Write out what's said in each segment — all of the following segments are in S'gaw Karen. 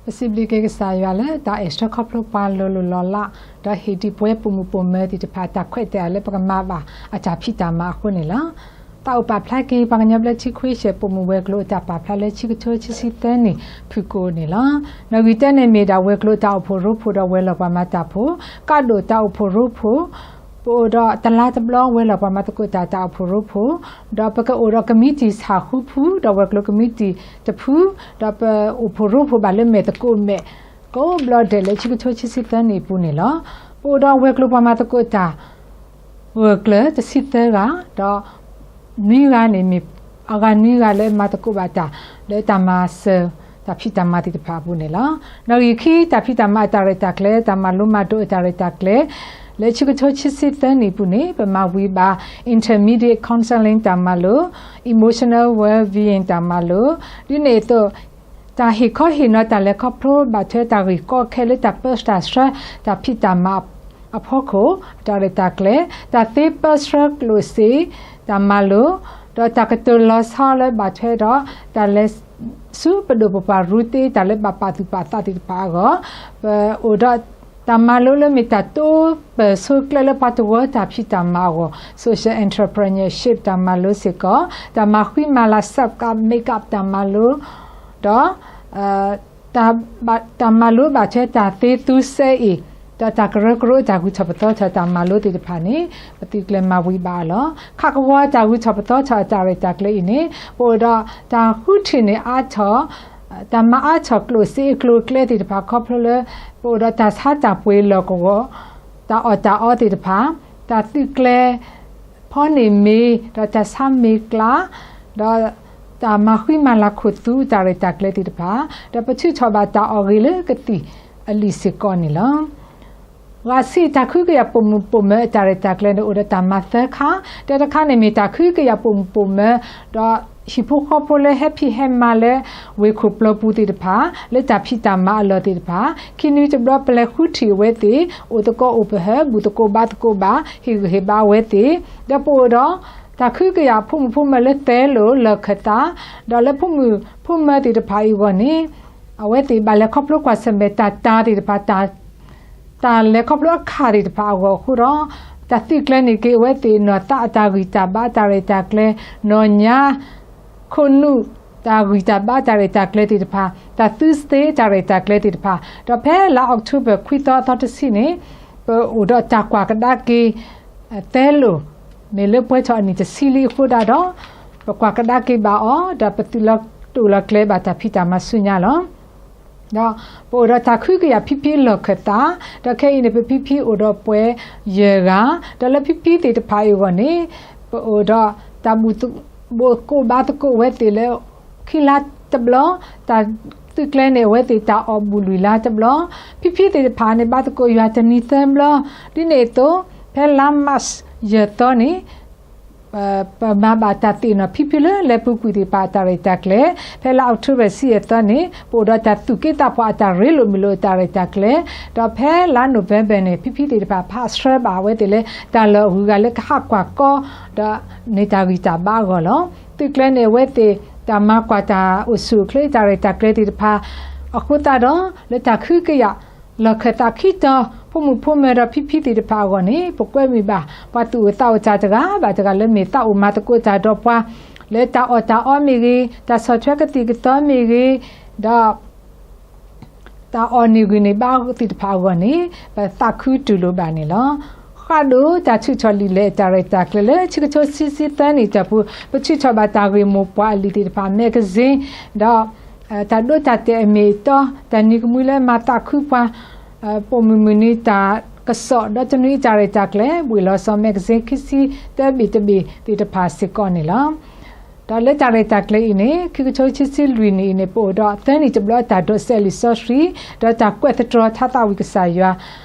ပစံးဘျုးက့ၤကစၢ်ယွၤလၢတၢ်အဲၣ်ဆၢခီဖျိပှၤလိၤလိၤလီၤလး, ဒီးဟ့ၣ်ဒံးပဝဲပိာ်မုၣ်ပိာ်မၢၤသ့ၣ်တဖၣ် တၢ်ခွဲးတၢ်ယာ်လၢပကမၤဘၣ်အတၢ်ဖံးတၢ်မၤအဃိန့ၣ်လီၤ. သးအိၣ်ပာ်ဖျါက့ၤ ပှၤကညီဘျၢထံခွ့ၡၢၣ်ပိာ်မုၣ်ဝဲၤကျိၤအတၢ်ပာ်ဖျါလၢ ခံကထိခံဆံသၢနံၣ်ဖုၣ်ကိာ်န့ၣ်လီၤ. နီၣ်ဂံၢ်တၢန့ၣ်မ့ၢ်ဒၣ် ဝဲၤကျိၤတၢ်အိၣ်ဖှိၣ်ရိဖှိၣ်ဒီးဝဲၤလီၢ်ပှၤမၤတၢ်ဖိ, ကးဒိၣ်တၢ်အိၣ်ဖှိၣ်ရိဖှိၣ်, ပအိၣ်ဒီးတလါတဘျီ ဝဲၤလီၢ်ပှၤမၤသကိးတၢ် တၢ်အိၣ်ဖှိၣ်ရိဖှိၣ်, ဒီးပကအိၣ်ဒီးကမံးတံာ်ဆၣ်ဃုဖု ဒီးဝဲၤကျိၤကမံးတံာ်တဖု, ဒီးပအိၣ်ဖှိၣ်ရိဖှိၣ်ဘၣ်လၢမဲာ်သကိးမဲာ် ကိးဘျီဒဲးလၢ ခံကထိခံဆံသၢနံၣ်အပူၤန့ၣ်လီၤ. ပအိၣ်ဒီးဝဲၤကျိၤပှၤမၤသကိးတၢ် ဂၢၢ်ကျၢၤတဆံသၢဂၤ, ဒီးနွံဂၤန့ၣ်မ့ၢ်အဂၤနွံဂၤလၢမၤသကိးဘၣ်တၢ် လၢတၢ်မၤစၢၤတၢ်ဖံးတၢ်မၤသ့ၣ်တဖၣ်အပူၤန့ၣ်လီၤ. နီၣ်ဂံၢ်ခံ တၢ်ဖံးတၢ်မၤအတၢ်ရဲၣ်တၢ်ကျဲၤ, တၢ်မၤလိမၤဒိးအတၢ်ရဲၣ်တၢ်ကျဲၤ လၢ ခံကထိခံဆံသၢနံၣ်အပူၤန့ၣ် ပမၤဝံၤဘၣ် Intermediate Counseling တၢ်မၤလိ, Emotional Well-being တၢ်မၤလိ, ဒ်န့ၣ်အသိး တၢ်ဟ့ၣ်ခီဟ့ၣ်နီၤတၢ်လဲၤခီဖျိဘၣ်ထွဲတၢ်ဂ့ၢ်ကီခဲလၢတၢ်ပၢတၢ်ဆှၢ တၢ်ဖံးတၢ်မၤအဖီခိၣ် အတၢ်ရဲၣ်တၢ်ကျဲၤ, တၢ်သ့ပၢဆှၢကျိၣ်စ့ တၢ်မၤလိ, ဒီးတၢ်ကတိၤလီၤဆီလၢဘၣ်ထွဲဒီး တၢ်လဲၤဆူပဒိၣ်ပပှၢ်ရူတ့ တၢ်လၢဘၣ်ပာ်သူၣ်ပာ်သးသ့ၣ်တဖၣ်အဂီၢ်, ပအိၣ်ဒီးတၢ်မၤလိလၢမ့ၢ်တၢ်တိပၢၤဆိကျဲလၢပှၤတဝၢတၢ်ဖံးတၢ်မၤအဂီၢ် social entrepreneurship တၢ်မၤလိစ့ၢ်ကီး, တၢ်မၤဃံမၤလၤ ဆပ်းကး makeup တၢ်မၤလိ ဒီး တၢ်မၤလိဘၣ်ထွဲတၢ်သ့သူစဲအ့ၣ် ဒီးတၢ်ကရၢကရိတၢ်ဂုၤထီၣ်ပသီထီၣ်တၢ်မၤလိသ့ၣ်တဖၣ်န့ၣ် ပသုးကျဲၤမၤဝံၤဘၣ်အီၤလီၤ. ခးကဝီၤတၢ်ဂုၤထီၣ်ပသီထီၣ်အတၢ်ရဲၣ်တၢ်ကျဲၤအံၤန့ၣ် ပအိၣ်ဒီးတၢ်ဃုထံၣ်န့ၢ်အါထီၣ် တၢ်မၤအါထီၣ်ကျိၣ်စ့အကျိၤအကျဲသ့ၣ်တဖၣ်ခီဖျိလၢ ပအိၣ်ဒီးတၢ်ဆါတၢ်ပှ့ၤလီၢ်ကဝီၤ တၢ်အီၣ်တၢ်အီသ့ၣ်တဖၣ်, တၢ်သုးကျဲၤ ဖီန့ၢ်မ့ၤ ဒီးတၢ်ဆါမ့ၤကျါ, ဒီးတၢ်မၤဃံမၤလၤခိၣ်သူတၢ်ရဲၣ်တၢ်ကျဲၤသ့ၣ်တဖၣ်, ဒီးပထုးထီၣ်ဘၣ်တၢ်အီၣ်ဂ့ၤလၢကသံၣ်အလံာ်စ့ၢ်ကီးန့ၣ်လီၤ. ဂၤဆံ တၢ်ခုကယာ်ပိာ်မုၣ်ပိာ်မၢၤအတၢ်ရဲၣ်တၢ်ကျဲၤန့ၣ် အိၣ်ဒီးတၢ်မၤသၢခါ, တၢတခါန့ၣ်မ့ၢ် တၢ်ခုကယာ်ပိာ်မုၣ်ပိာ်မၢၤ ဒီးဟံၣ်ဖိဃီဖိလၢဟဲဖံးဟဲမၤလၢ ဝ့ၢ်ခိၣ်ပျီပူၤသ့ၣ်တဖၣ် လၢတၢ်ဖံးတၢ်မၤအလီၢ်သ့ၣ်တဖၣ်, ခံနွံတဘျီပလဲၤဃုထံၣ်အဝဲသ့ၣ် အိၣ်သကိးအိၣ်ပဟၢ ဘူၣ်သကိးဘါသကိးဘၣ် ဟ့ၣ်ဂံၢ်ဟ့ၣ်ဘါအဝဲသ့ၣ်, ဒီးပအိၣ်ဒီး တၢ်ခုကယာ်ဖိမုၣ်ဖိမၢၤလၢသဲလိာ်လီၢ်ခၢၣ်သး, ဒီးလၢဖိမုၣ်ဖိမၢၤသ့ၣ်တဖၣ်အံၤအဂီၢ်န့ၣ် အဝဲသ့ၣ်ဘၣ်လဲၤခီဖျိကွၢ်ဆၢၣ်မဲာ်တၢ်တာ်သ့ၣ်တဖၣ် တၢ်လဲၤခီဖျိအခၣ်သ့ၣ်တဖၣ်အဂီၢ်အဃိဒီး တၢ်သုးကျဲၤန့ၢ်က့ၤအဝဲသ့ၣ်နီၢ်သးအတၢ်ဂံၢ်တၢ်ဘါတၢ်ရဲၣ်တၢ်ကျဲၤ နီၢ်ညါ ခိၣ်နူာ် တၢ်ဂံၢ်တၢ်ဘါတၢ်ရဲၣ်တၢ်ကျဲၤသ့ၣ်တဖၣ် တၢ် Thursday တၢ်ရဲၣ်တၢ်ကျဲၤသ့ၣ်တဖၣ် ဒီးဖဲလါ October ခွံသီအသီတဆံန့ၣ် ပအိၣ်ဒီးတၢ်ကွၢ်ကဒါက့ၤ သဲလိာ် မ့ၢ်လၢပှဲၤထီၣ်အနံၣ်တဆံလံအဃိဒၣ်ဒီး ပကွၢ်ကဒါက့ၤဘၣ်အီၤ ဒီးပသုးလီၤတိာ်လီၤကျဲၤဘၣ်တၢ်ဖံးတၢ်မၤဆူညါလီၤ. ဒီးပအိၣ်ဒီးတၢ်ခုကယာ်ဖံဖံလီၢ်ခၢၣ်သး, ဒီးခဲအံၤန့ၣ် ပဖံဖံအိၣ်ဒီးပှဲၤယဲၢ်ဂၤ, ဒီးလၢဖံဖံသ့ၣ်တဖၣ်အံၤအဂီၢ်န့ၣ် ပအိၣ်ဒီးတၢ်ဘူၣ်သကိးဘါသကိးအဝဲသ့ၣ်လၢ ခံလါတဘျီ, တၢ်သုးကျဲၤန့ၢ်အဝဲသ့ၣ်တၢ်အီၣ်ဘူၣ်လွံၢ်လါတဘျီ, ဖံဖံသ့ၣ်တဖၣ်န့ၣ် ဘါသကိးယွၤတနံၤသၢဘျီ, ဒ်န့ၣ်အသိး ဖဲလါ March ယဲၢ်သီန့ၣ် ပမၤဘၣ်တၢ်သ့ၣ်နီၣ်ဖံဖံလၢလဲၤပူၤကွံာ်သ့ၣ်တဖၣ်အတၢ်ရဲၣ်တၢ်ကျဲၤ, ဖဲလါ October ဆံယဲၢ်သီန့ၣ် ပအိၣ်ဒီးတၢ်သူၣ်က့သးပှၢ်အတၢ်ရ့လိာ်မုာ်လိာ်အတၢ်ရဲၣ်တၢ်ကျဲၤ, ဒီးဖဲလါ November န့ၣ် ဖံဖံသ့ၣ်တဖၣ် ဖးဆှၢဘၣ်အဝဲသ့ၣ်လၢ တၢ်လီၢ်အဂုၤအဂၤလၢကဟးကွၢ်ကီ ဒီးန့ၢ်တၢ်ဂံၢ်တၢ်ဘါအဂီၢ်လီၤ. သုးကျဲၤန့ၢ်အဝဲသ့ၣ် တၢ်မၤကွၢ်တၢ်အိၣ်ဆူၣ်အိၣ်ချ့တၢ်ရဲၣ်တၢ်ကျဲၤသ့ၣ်တဖၣ် အဃိသတးဒီး လၢတၢ်ခုကယာ် လီၢ်ခၢၣ်သးခံတီၤ ဖိမုၣ်ဖိမၢၤဒီးဖံဖံသ့ၣ်တဖၣ်အဂီၢ်န့ၣ် ပကွဲမုာ်ဘၣ် ပှၤသူၣ်အိၣ်သးအိၣ်တၢ်တဂၤဘၣ်တဂၤလၢမ့ၢ်သးအိၣ်မၤသကိးတၢ်ဒီးပှၤ လၢတၢ်အီၣ်တၢ်အီမ့ၢ်ဂ့ၤ, တၢ်ဆီၣ်ထွဲကသံၣ်ကသီမ့ၢ်ဂ့ၤ, ဒီး တၢ်အီၣ်န့ၢ်ဂံၢ်န့ၢ်ဘါသ့ၣ်တဖၣ်အဂီၢ်န့ၣ် ပသးခုတူၢ်လိာ်ဘၣ်န့ၣ်လီၤ. ဃၣ်ဒိၣ်တၢ်ထုးထီၣ်လံာ်လဲၢ်အတၢ်ရဲၣ်တၢ်ကျဲၤလၢ ခံကထိခံဆံသၢနံၣ်တၢ်ပူၤ ပထုးထီၣ်ဘၣ်တၢ်ဂ့ၢ်မိၢ်ပှၢ်အလံာ်သ့ၣ်တဖၣ် magazine ဒီး တၢ်ဒိတၢ်တဲာ်အမ့ၢ်အတီ တၢ်နံၤကမှံလၢမၤသးခုပှၤ ပိာ်မုၣ်မုၢ်နံၤတၢ်ကစီၣ် ဒီးတနွံအတၢ်ရဲၣ်တၢ်ကျဲၤ ဘှ့ၣ်လီၤစီၤ magazine ခံဆံတၢဘ့ၣ်တဘ့ၣ်သ့ၣ်တဖၣ်စ့ၢ်ကီးန့ၣ်လီၤ. ဒီးလၢတၢ်ရဲၣ်တၢ်ကျဲၤအံၤန့ၣ် ခံကထိခံဆံလွံၢ်နံၣ်အံၤန့ၣ် ပအိၣ်ဒီးသၢနံၣ်တဘျီတၢ်ဒိးစဲးလံာ်စီဆှံ ဒီးတၢ်ကွဲးသတြီၤထါသးဝံၣ်ကစၢ်ယွၤ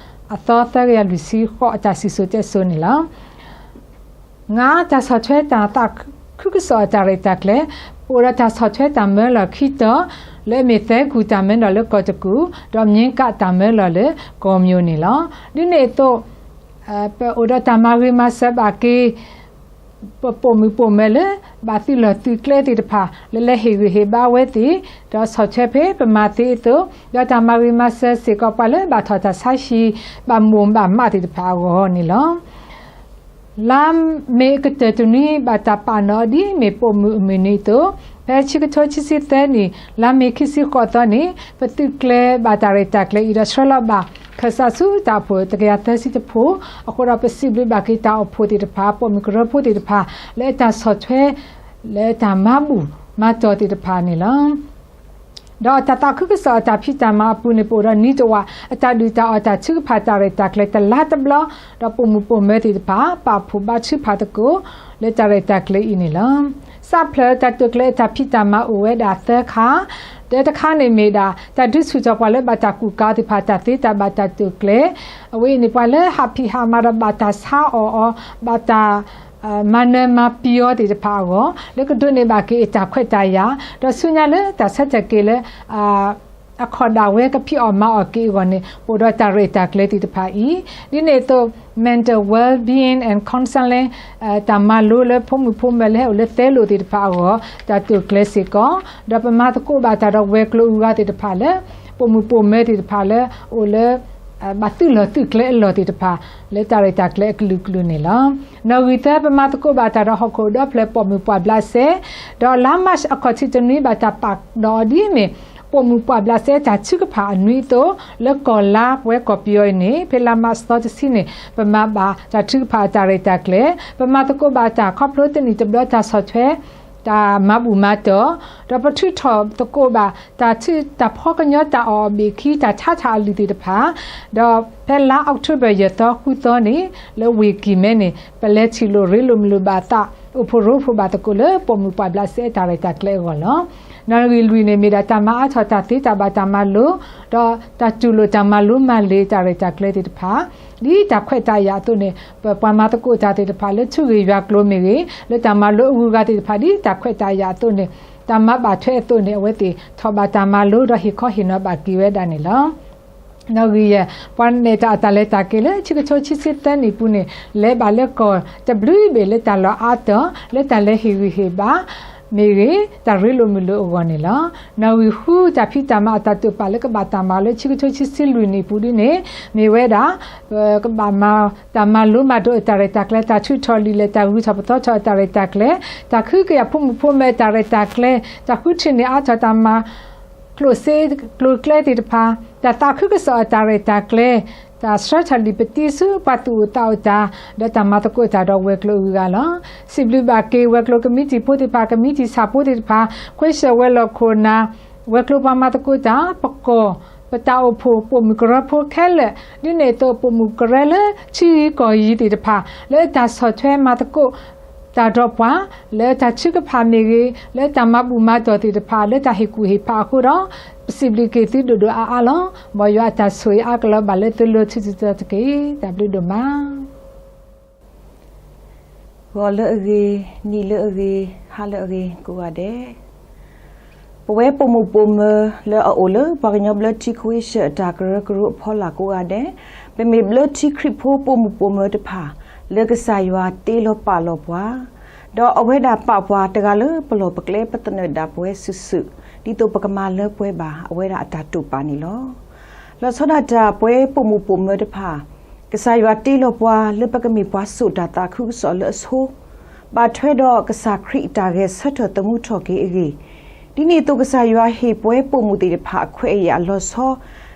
အသီသၢကယၤလွံၢ်ဆံဃိးအတၢ်စံၣ်စိၤတဲစိၤန့ၣ်လီၤ. ငါး တၢ်ဆီၣ်ထွဲတၢ်သးခုကစီၣ်အတၢ်ရဲၣ်တၢ်ကျဲၤ ပအိၣ်ဒီးတၢ်ဆီၣ်ထွဲတၢ်မၢလီၤခံတီၤ လၢအမ့ၢ်သၢကူၣ်တၢ်မၢလီၤလၢကီၢ်တကူၣ် ဒီးမၠ့ကးတၢ်မၢလီၤလၢကီၢ်မျိၤန့ၣ်လီၤ. ဒ်န့ၣ်အသိး ပအိၣ်ဒီးတၢ်မၤဂ့ၤမၤစၢၤဘၣ်က့ၤ ပပိာ်မုၣ်ပိာ်မၢၤလၢ ဘၣ်သုးလီၢ်သုးကျဲသ့ၣ်တဖၣ် လၢလဲၤဟ့ၣ်ဂံၢ်ဟ့ၣ်ဘါဝဲသ့ၣ်, ဒီးဆီၣ်ထွဲဖဲပမၤသ့အသိး, ဒီးတၢ်မၤဂ့ၤမၤစၢၤစ့ၢ်ကီးပှၤလၢဘၣ်ထီၣ်တၢ်ဆါဟံၣ် ဘၣ်မိၢ်ဘၣ်မးသ့ၣ်တဖၣ်အဂီၢ်န့ၣ်လီၤ. လါမ့ၤအကတၢၢ်တနွံ ဘၣ်တၢ်ပာ်နီၣ်အီၤဒ်မ့ၢ်ပိာ်မုၣ်အမုၢ်နံၤအသိး, ဖဲဆံကထိခံဆံသၢနံၣ် လါမ့ၤခံဆံဃိးသီန့ၣ် ပသုးကျဲၤဘၣ်တၢ်ရဲၣ်တၢ်ကျဲၤအံၤ ဒီးဆှၢလီၤဘၣ်ခၢၣ်စးဆူတၢ်အိၣ်ဖှိၣ်တကယၤသၢဆံတဖု, အဃိဒီးပစံးဘျုးဘၣ်က့ၤတၢ်အိၣ်ဖှိၣ်သ့ၣ်တဖၣ်, ပိာ်မုၣ်ကရၢဖိသ့ၣ်တဖၣ် လၢအတၢ်ဆီၣ်ထွဲ လၢအတၢ်မၤဘူၣ်မၤတီၢ်သ့ၣ်တဖၣ်န့ၣ်လီၤ. ဒီးတၢ်သးခုကစီၣ်အတၢ်ဖံးတၢ်မၤအပူၤန့ၣ် ပအိၣ်ဒီးနံၤတဝာ် အတၢ်ဒုၣ်တၢ်အီၣ်တၢ်ထုကဖၣ်တၢ်ရဲၣ်တၢ်ကျဲၤတလါတဘျီ, ဒီးပိာ်မုၣ်ပိာ်မၢၤသ့ၣ်တဖၣ် ပာ်ဖှိၣ်ဘါထုကဖၣ်သကိး လၢတၢ်ရဲၣ်တၢ်ကျဲၤအံၤန့ၣ်လီၤ. စးဖျၢၣ်တၢ်တိာ်ကျဲၤအတၢ်ဖံးတၢ်မၤအိၣ်ဝဲဒၣ်သၢခါ, တၢတခါန့ၣ်မ့ၢ်ဒၣ် တၢ်ဒုးဆူၣ်ထီၣ်ပှၤလၢဘၣ်တၢ်ကူၣ်ကၤသ့ၣ်တဖၣ် တၢ်သ့တၢ်ဘၣ်တၢ်တိာ်ကျဲၤ, အဝဲအံၤန့ၣ် ပှၤလၢဟးဖံးဟးမၤဒီးဘၣ်တၢ်ဆါအီၣ်အီၤ, ဘၣ်တၢ် မၤနၢၤမၤပျီသ့ၣ်တဖၣ်အဂီၢ် လၢကဒိးန့ၢ်ဘၣ်က့ၤအတၢ်ခွဲးတၢ်ယာ်, ဒီးဆူညါလၢတၢ်ဆၢထၢၣ်က့ၤလၢ အခီၣ်ဒၣ်ဝဲကဖံးအီၣ်မၤအီၣ်က့ၤအဂီၢ်န့ၣ် ပအိၣ်ဒီးတၢ်ရဲၣ်တၢ်ကျဲၤသ့ၣ်တဖၣ်အံၤ, ဒ်န့ၣ်အသိး mental well-being and counseling တၢ်မၤလိလၢဖိမုၣ်ဖိမၢၤလၢဟဲအိၣ်လၢသဲလိာ်သ့ၣ်တဖၣ်အဂီၢ် တၢ်တိာ်ကျဲၤစ့ၢ်ကီး, ဒီးပမၤသကိးဘၣ်တၢ်ဒီးဝဲၤကျိၤအဂၤသ့ၣ်တဖၣ်လၢ ပိာ်မုၣ်ပိာ်မၢၤသ့ၣ်တဖၣ်လၢ အိၣ်လၢ ဘၣ်သုးလီၢ်သုးကျဲအလီၢ်သ့ၣ်တဖၣ် လၢတၢ်ရဲၣ်တၢ်ကျဲၤအကလုာ်ကလုာ်န့ၣ်လီၤ. နီၣ်ဂံၢ်သၢ ပမၤသကိးဘၣ်တၢ်ဒီးဟီၣ်ခိၣ်ဒီဖျၢၣ်ပိာ်မုၣ်ပှၢ်ဘျးစဲ, ဒီးလါမၢ်ၡးအခီၣ်ထံးတနွံ ဘၣ်တၢ်ပာ်ဒီးအီၤဒ်မ့ၢ် ပိာ်မုၣ်ပှၢ်ဘျးစဲတၢ်ထုကဖၣ်အနွံအသိး, လၢကီၢ်လါပဝဲကီၢ်ပယီၤအံၤန့ၣ် ဖဲလါမၢ်ၡးသီတဆံန့ၣ် ပမၤဘၣ်တၢ်ထုကဖၣ်အတၢ်ရဲၣ်တၢ်ကျဲၤ, ပမၤသကိးဘၣ်တၢ်ခီဖျိတနံၣ်တဘျီတၢ်ဆီၣ်ထွဲ တၢ်မၤဘူၣ်မၤတီၢ်, ဒီးပထုးထီၣ်သကိးဘၣ် တၢ်ထုးတၢ်ဖီကညီတၢ်အီၣ်အီၤဘ့ၣ်ခံ တၢ်ဆါထီၣ်အလံာ်သ့ၣ်တဖၣ်, ဒီးဖဲလါအီးကထိဘၢၣ် ယဲၢ်သီဃုသီန့ၣ် လၢဝ့ၢ်ကံၢ်မဲန့ၣ် ပလဲၤထံၣ်လိာ်ရ့လိာ်မုာ်လိာ်ဘၣ်အသး အိၣ်ဖှိၣ်ရိဖှိၣ်ဘၣ်သကိးလၢပိာ်မုၣ်ပှၢ်ဘျးစဲတၢ်ရဲၣ်တၢ်ကျဲၤအဂီၢ်လီၤ. နီၣ်ဂံၢ်လွံၢ်န့ၣ် မ့ၢ်ဒၣ်တၢ်မၤအါထီၣ်တၢ်သ့တၢ်ဘၣ်တၢ်မၤလိ, ဒီးတၢ်တူၢ်လိာ်တၢ်မၤလိမၤလ့ၤတၢ်ရဲၣ်တၢ်ကျဲၤသ့ၣ်တဖၣ် ဒ်တၢ်ခွဲးတၢ်ယာ်အသိးန့ၣ် ပပှၤမၤသကိးတၢ်သ့ၣ်တဖၣ်လၢထူဂ့ၢ်ယွၤကျိၤမ့ၢ်ဂ့ၤ, လၢတၢ်မၤလိအဂုၤအဂၤသ့ၣ်တဖၣ် ဒ်တၢ်ခွဲးတၢ်ယာ်အသိးန့ၣ်, တၢ်မၤဘၣ်ထွဲအသိးန့ၣ် အဝဲသ့ၣ်ထီၣ်ဘၣ်တၢ်မၤလိဒီးဟ့ၣ်ခီဟ့ၣ်နီၤဘၣ်က့ၤဝဲဒၣ်န့ၣ်လီၤ. နီၣ်ဂံၢ်ယဲၢ် ပှၤနဲၣ်တၢ်အတၢ်လဲၤတၢ်က့ၤလၢ ဆံကထိခံဆံသၢနံၣ်ပူၤန့ၣ် လဲၤဘၣ်လၢကီၢ်တဘျုးဘ့ၣ်လၢတၢ်လီၢ်အါတီၤ လၢတၢ်လဲၤဟ့ၣ်ဂံၢ်ဟ့ၣ်ဘါ မ့ၢ်ဂ့ၤ တၢ်ရ့လိာ်မုာ်လိာ်အဂီၢ်န့ၣ်လီၤ. နီၣ်ဂံၢ်ဃု တၢ်ဖံးတၢ်မၤအတၢ်တိာ်ပာ်လၢကဘၣ်တၢ်မၤလၢ ဆံကထိခံဆံလွံၢ်နံၣ်ပူၤဒ်န့ၣ် မ့ၢ်ဝဲဒၣ် ကဘၣ်မၤတၢ်မၤလိမၤဒိးအတၢ်ရဲၣ်တၢ်ကျဲၤ, တၢ်ထုးထီၣ်လံာ်လဲၢ်, တၢ်ဂုၤထီၣ်ပသီထီၣ်အတၢ်ရဲၣ်တၢ်ကျဲၤ, တၢ်ဃုကယာ်ဖိမုၣ်ဖိမၢၤအတၢ်ရဲၣ်တၢ်ကျဲၤ, တၢ်ဃုထံၣ်န့ၢ်အါထီၣ်တၢ်မၤ ကျိၣ်စ့ကျိၤကျဲသ့ၣ်တဖၣ်, တၢ်သးခုကစီၣ်အတၢ်ရဲၣ်တၢ်ကျဲၤ, တၢ်ဆှၢထီၣ်လံာ်ပတံဆူပှၤသူၣ်အိၣ်သးအိၣ်တၢ်, ဒီးတၢ်မၤသကိးတၢ်ဒီးဝဲၤကျိၤအဂုၤအဂၤလီၤ. စံးဘျုးဘၣ်က့ၤ ဝဲၤကျိၤကမံးတံာ်ဖိသ့ၣ်တဖၣ်, ကမံးတံာ်ဆၣ်ဖိသ့ၣ်တဖၣ်, ခွ့ၡၢၣ်ဝဲၤလီၢ်ခိၣ်နၢ်, ဝဲၤကျိၤပှၤမၤသကိးတၢ်, ပကီၢ်, ပတၢ်အိၣ်ဖှိၣ်ပိာ်မုၣ်ကရၢဖိခဲလၢာ်, ဒ်န့ၣ်အသိးပိာ်မုၣ်ကရၢလၢထံဂ့ၤကီၢ်ဂ့ၤသ့ၣ်တဖၣ် လၢတၢ်ဆီၣ်ထွဲမၤသကိး တၢ်ဒီးပှၤ လၢတၢ်ထုကဖၣ်မ့ၢ်ဂ့ၤ, လၢတၢ်မၤဘူၣ်မၤတီၢ်သ့ၣ်တဖၣ်, လၢတၢ်ဟ့ၣ်ကူၣ်ဟ့ၣ်ဖးအဃိဒီး, ပစံးဘျုးက့ၤသုဒိၣ်ဒိၣ်အါအါလီၤ. မ်ယွၤအတၢ်ဆိၣ်ဂ့ၤအါကလီၤဘၣ်လၢသုလိၤထူၣ်စုတီၤတက့ၢ်. တၢ်ဘျုးဒိၣ်မး. ဂီၤလၢအဂ့ၤ, နံၤလၢအဂ့ၤ, ဟါလၢအဂ့ၤကိးဂၤဒဲး, ပဝဲပိာ်မုၣ်ပိာ်မၢၤလၢအအိၣ်လၢပှၤကညီဘျၢထံခွ့ၡၢၣ်အတၢ်ကရၢကရိအဖီလာ်ကိးဂၤဒဲး, ပမ့ၢ်ဘျၢထံခရံာ်ဖိပိာ်မုၣ်ပိာ်မၢၤတဖၣ် လၢကစၢ်ယွၤတ့လီၤပာ်လီၤပှၤ, ဒီးအဝဲဒၣ်ပာ်ပှၤတဂၤလၢပလီၢ်ပကျဲပသနၢၣ်ဒၣ်ပဝဲစုာ်စုာ်, ဒ်သိးပကမၤလၢပှဲၤဘၣ်အဝဲဒၣ်အတၢ်တိာ်ပာ်န့ၣ်လီၤ. လီၤဆီဒၣ်တၢ်ပဝဲပိာ်မုၣ်ပိာ်မၢၤတဖၣ် ကစၢ်ယွၤတ့လီၤပှၤလၢပကမ့ၢ်ပှၤစိာ်တၢ်သးခုကစီၣ်လၢအဆိ, ဘၣ်ထွဲဒီးကစၢ်ခရံာ်အတၢ်ဂဲၤဆၢထၢၣ်သမူထီၣ်က့ၤအဂ့ၢ်, ဒ်န့ၣ်အသိးကစၢ်ယွၤဟ့ၣ်ပဝဲပိာ်မုၣ်သ့ၣ်တဖၣ်အခွဲးအယာ်အလီၤဆီ,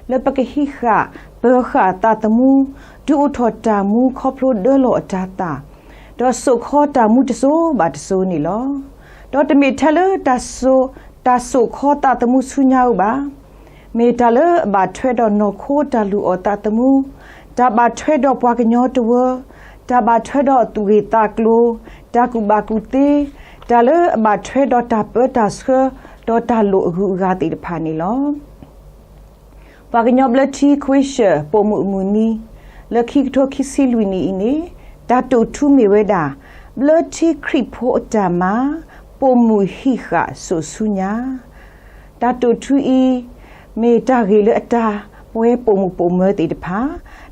လၢပကဟံးဃာ်ပၢၤဃာ်အသးသမူ, ဒုးအိၣ်ထီၣ်တၢ်မူခီဖျိဒၢလီၤအတၤသၣ်, ဒီးစိာ်ခီတၢ်မူတစိၤဘၣ်တစိၤန့ၣ်လီၤ. ဒီးတမ့ၢ်ထဲလၢတၢ်စိာ်, တၢ်စိာ်ခီသးသမူဆူညါဧိၤဘၣ်. မ့ၢ်တၢ်လၢအဘၣ်ထွဲဒီးနီၢ်ခိတၢ်လုၢ်အီၣ်သးသမူ, တၢ်ဘၣ်ထွဲဒီးပှၤကညီတဝၢ, တၢ်ဘၣ်ထွဲဒီးအသူၣ်ဂ့ၢ်သးကျိၤ, တၢ်ကူၣ်ဘၣ်ကူၣ်သ့, တၢ်လၢအဘၣ်ထွဲဒီးတၢ်ပၢတၢ်ဆှၢ, ဒီးတၢ်လိၣ်အဂုၤအဂၤသ့ၣ်တဖၣ်န့ၣ်လီၤ. ပှၤကညီဘျၢထံခွ့ၡၢၣ်ပိာ်မုၣ်အမုၢ်နံၤ လၢခံကထိခံဆံလွံၢ်နံၣ်အံၤန့ၣ်, တၢ်တိာ်ထူမ့ၢ်ဝဲဒၣ် ဘျၢထံခရံာ်ဖိအတၢ်မၤ, ပိာ်မုၣ်ဟံးဃာ်စိာ်ဆူညါ. တၢ်တိာ်ထူအံၤ မ့ၢ်တၢ်ဂ့ၢ်လၢအတၢ်ပဝဲပိာ်မုၣ်ပိာ်မၢၤသ့ၣ်တဖၣ်,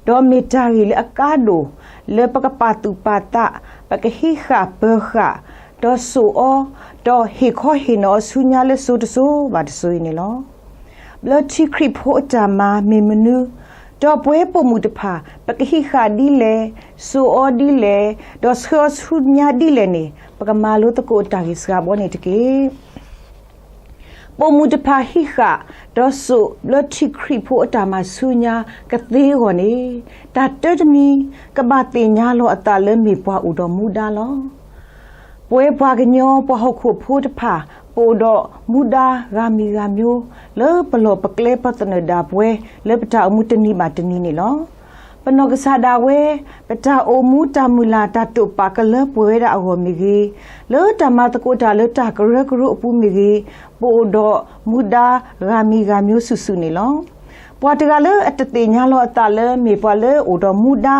ဒီးမ့ၢ်တၢ်ဂ့ၢ်လၢအကါဒိၣ် လၢပကပာ်သူၣ်ပာ်သး ပကဟံးဃာ်ပၢၤဃာ်, ဒီးစိာ်အီၤ, ဒီးဟ့ၣ်ခီဟ့ၣ်နီၤအီၤဆူညါလၢစိၤတစိၤဘၣ်တစိၤအံၤန့ၣ်လီၤ. ဘျၢထံခရံာ်ဖိအတၢ်မၤမ့ၢ်မနုၤ, ဒီးပဝဲပိာ်မုၣ်တဖၣ် ပကဟံးဃာ်ဒ်လဲၣ်, စိာ်အီၤဒ်လဲၣ်, ဒီးဆှၢအီၤဆူညါဒ်လဲၣ်န့ၣ် ပကမၤလိသကိးတၢ်ဂ့ၢ်စှၤဘီန့ၣ်တက့ၢ်. ပိာ်မုၣ်တဖၣ်ဟံးဃာ်, ဒီးစိာ်ဘျၢထံခရံာ်ဖိအတၢ်မၤဆူညါကသ့အဂီၢ်န့ၣ်, တၢ်တၢတမံၤ ကဘၣ်သ့ၣ်ညါလီၤအသးလၢမ့ၢ်ပှၤအိၣ်ဒီးမူဒါလီၤ. ပဝဲပှၤကညီပှၤဟီၣ်ခိၣ်ဖိတဖၣ် ပအိၣ်ဒီးမူဒါဂၤမံၤဂၤမျိုး လၢပလီၢ်ပကျဲပသနၢၣ်ဒၣ်ပဝဲလၢပတၢ်အိၣ်မူတနံၤဘၣ်တနံၤန့ၣ်လီၤ. ပနီၢ်ကစၢ်ဒၣ်ဝဲ ပတၢ်အိၣ်မူတၢ်မုၢ်လၢ်တၢ်တိာ်ပာ်ကလၢပှဲၤဝဲဒၣ်အဂီၢ်မ့ၢ်ဂ့ၤ, လၢတၢ်မၤသကိးတၢ်လၢတၢ်ကရၢကရိအပူၤမ့ၢ်ဂ့ၤ, ပအိၣ်ဒီးမူဒါဂၤမံၤဂၤမျိုးစုာ်စုာ်န့ၣ်လီၤ. ပှၤတဂၤလၢအတသ့ၣ်ညါလီၤအသးလၢမ့ၢ်ပှၤလၢအိၣ်ဒီးမူဒါ,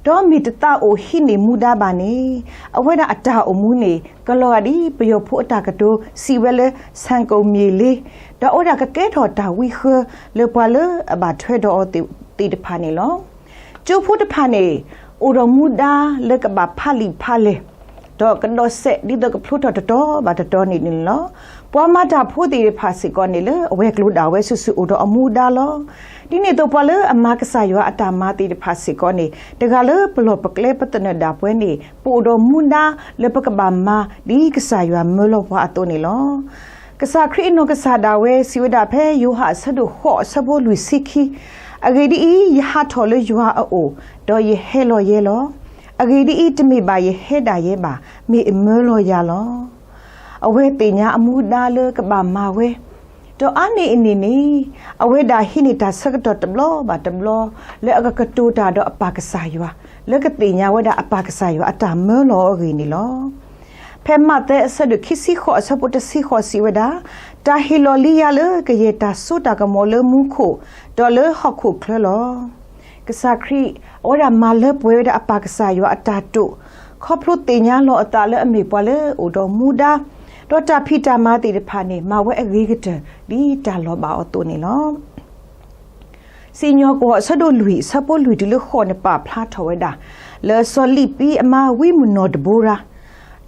ဒီးမ့ၢ်တသးအိၣ်ဟံးန့ၢ်မူဒါဘၣ်န့ၣ်, အဝဲဒၣ်အတၢ်အိၣ်မူန့ၣ် ကလီၤဂာ်ဒ်ပယီၤဖိအတၢ်ကတိၤစံးဝဲလၢ ဆန်ကုန်မြေလေး, ဒီးအဝဲဒၣ်ကကဲထီၣ်တၢ်ဝံဃၢလၢပှၤလၢအဘၣ်ထွဲဒီးအီၤသ့ၣ်တဖၣ်န့ၣ်လီၤ. ကၠိဖိတဖၣ်န့ၣ် အိၣ်ဒီးမူဒါလၢကဘၣ်ဖးလံာ်ဖးလဲၢ်, ဒီးကဒီးစဲးဒ်သိးကဖျိထီၣ်တတီၤဘၣ်တတီၤန့ၣ်န့ၣ်လီၤ. ပှၤမၤတၢ်ဖိသ့ၣ်တဖၣ်စ့ၢ်ကီးန့ၣ်လၢအဝဲၤကျိၤဒၣ်ဝဲစုာ်စုာ်အိၣ်ဒီးအမူဒါလီၤ. ဒ်န့ၣ်အသိးပှၤလၢအမၤကစၢ်ယွၤအတၢ်မၤသ့ၣ်တဖၣ်စ့ၢ်ကီးန့ၣ် တဂၤလၢပလီၢ်ပကျဲပသနၢၣ်ဒၣ်ပဝဲန့ၣ် ပအိၣ်ဒီးမူဒါလၢပကဘၣ်မၤဒ်ကစၢ်ယွၤမၢလီၤပှၤအသိးန့ၣ်လီၤ. ကစၢ်ခရံာ်အနီၢ်ကစၢ်ဒၣ်ဝဲစံးဝဲဒၣ်ဖဲယိၤဟၣ်အဆၢဒိၣ်ဃိးအဆၢဖိလွံၢ်ဆံခံ, အဂ့ၢ်ဒ်အံၤ, ယဟးထီၣ်လၢယွၤအအိၣ်, ဒီးယဟဲလီၤယဲလီၤ. အဂ့ၢ်ဒ်အံၤ, တမ့ၢ်ဘၣ်ယဟဲဒၣ်ယဲဘၣ်, မ့ၢ်အမၢလီၤယၤလီၤ. အဝဲသ့ၣ်ညါအမူဒါလၢကဘၣ်မၤဝဲ, ဒီးအါန့ၢ်အန့ၣ်န့ၣ်, အဝဲဒၣ်ဟံးန့ၢ်တၢ်ဆၢကတီၢ်တဘျီဘၣ်တဘျီ လၢအကကတိၤတၢ်ဒီးအပၢ်ကစၢ်ယွၤ, လၢကသ့ၣ်ညါဝဲဒၣ်အပၢ်ကစၢ်ယွၤအတၢ်မၢလီၤအဂ့ၢ်န့ၣ်လီၤ. ဖဲမးသဲအဆၢဒိၣ်ခံဆံဃိးအဆၢဖိတဆံဃိးစံးဝဲဒၣ်, တၢ်ဟ့ၣ်လီၤလံယၤလၢကယဲၢ်တၢ်စိတၢ်ကမီၤလၢမူခိၣ်, ဒီးလၢဟီၣ်ခိၣ်ချၢလီၤ. ကစၢ်ခရံာ် အဝဲဒၣ်မၤလၢပှဲၤဝဲဒၣ်အပၢ်ကစၢ်ယွၤအတၢ်တိာ်, ခီဖျိသ့ၣ်ညါလီၤအသးလၢအမ့ၢ်ပှၤလၢအိၣ်ဒီးမူဒါ, ဒီးတၢ်ဖံးတၢ်မၤသ့ၣ်တဖၣ်န့ၣ် မၤဝဲအဂ့ၤကတၢၢ်ဒ်တၢ်လီၤဘၣ်အီၤအသိးန့ၣ်လီၤ. စံၣ်ညီၣ်ကွီၢ်အဆၢဒိၣ်လွံၢ်အဆၢဖိလွံၢ်တုၤလၢဃိးန့ၣ် ပာ်ဖျါထီၣ်ဝဲဒၣ် လၢစီၤလံးပံအမါဝံမုၣ်နီၢ်ဒဘိရၤ,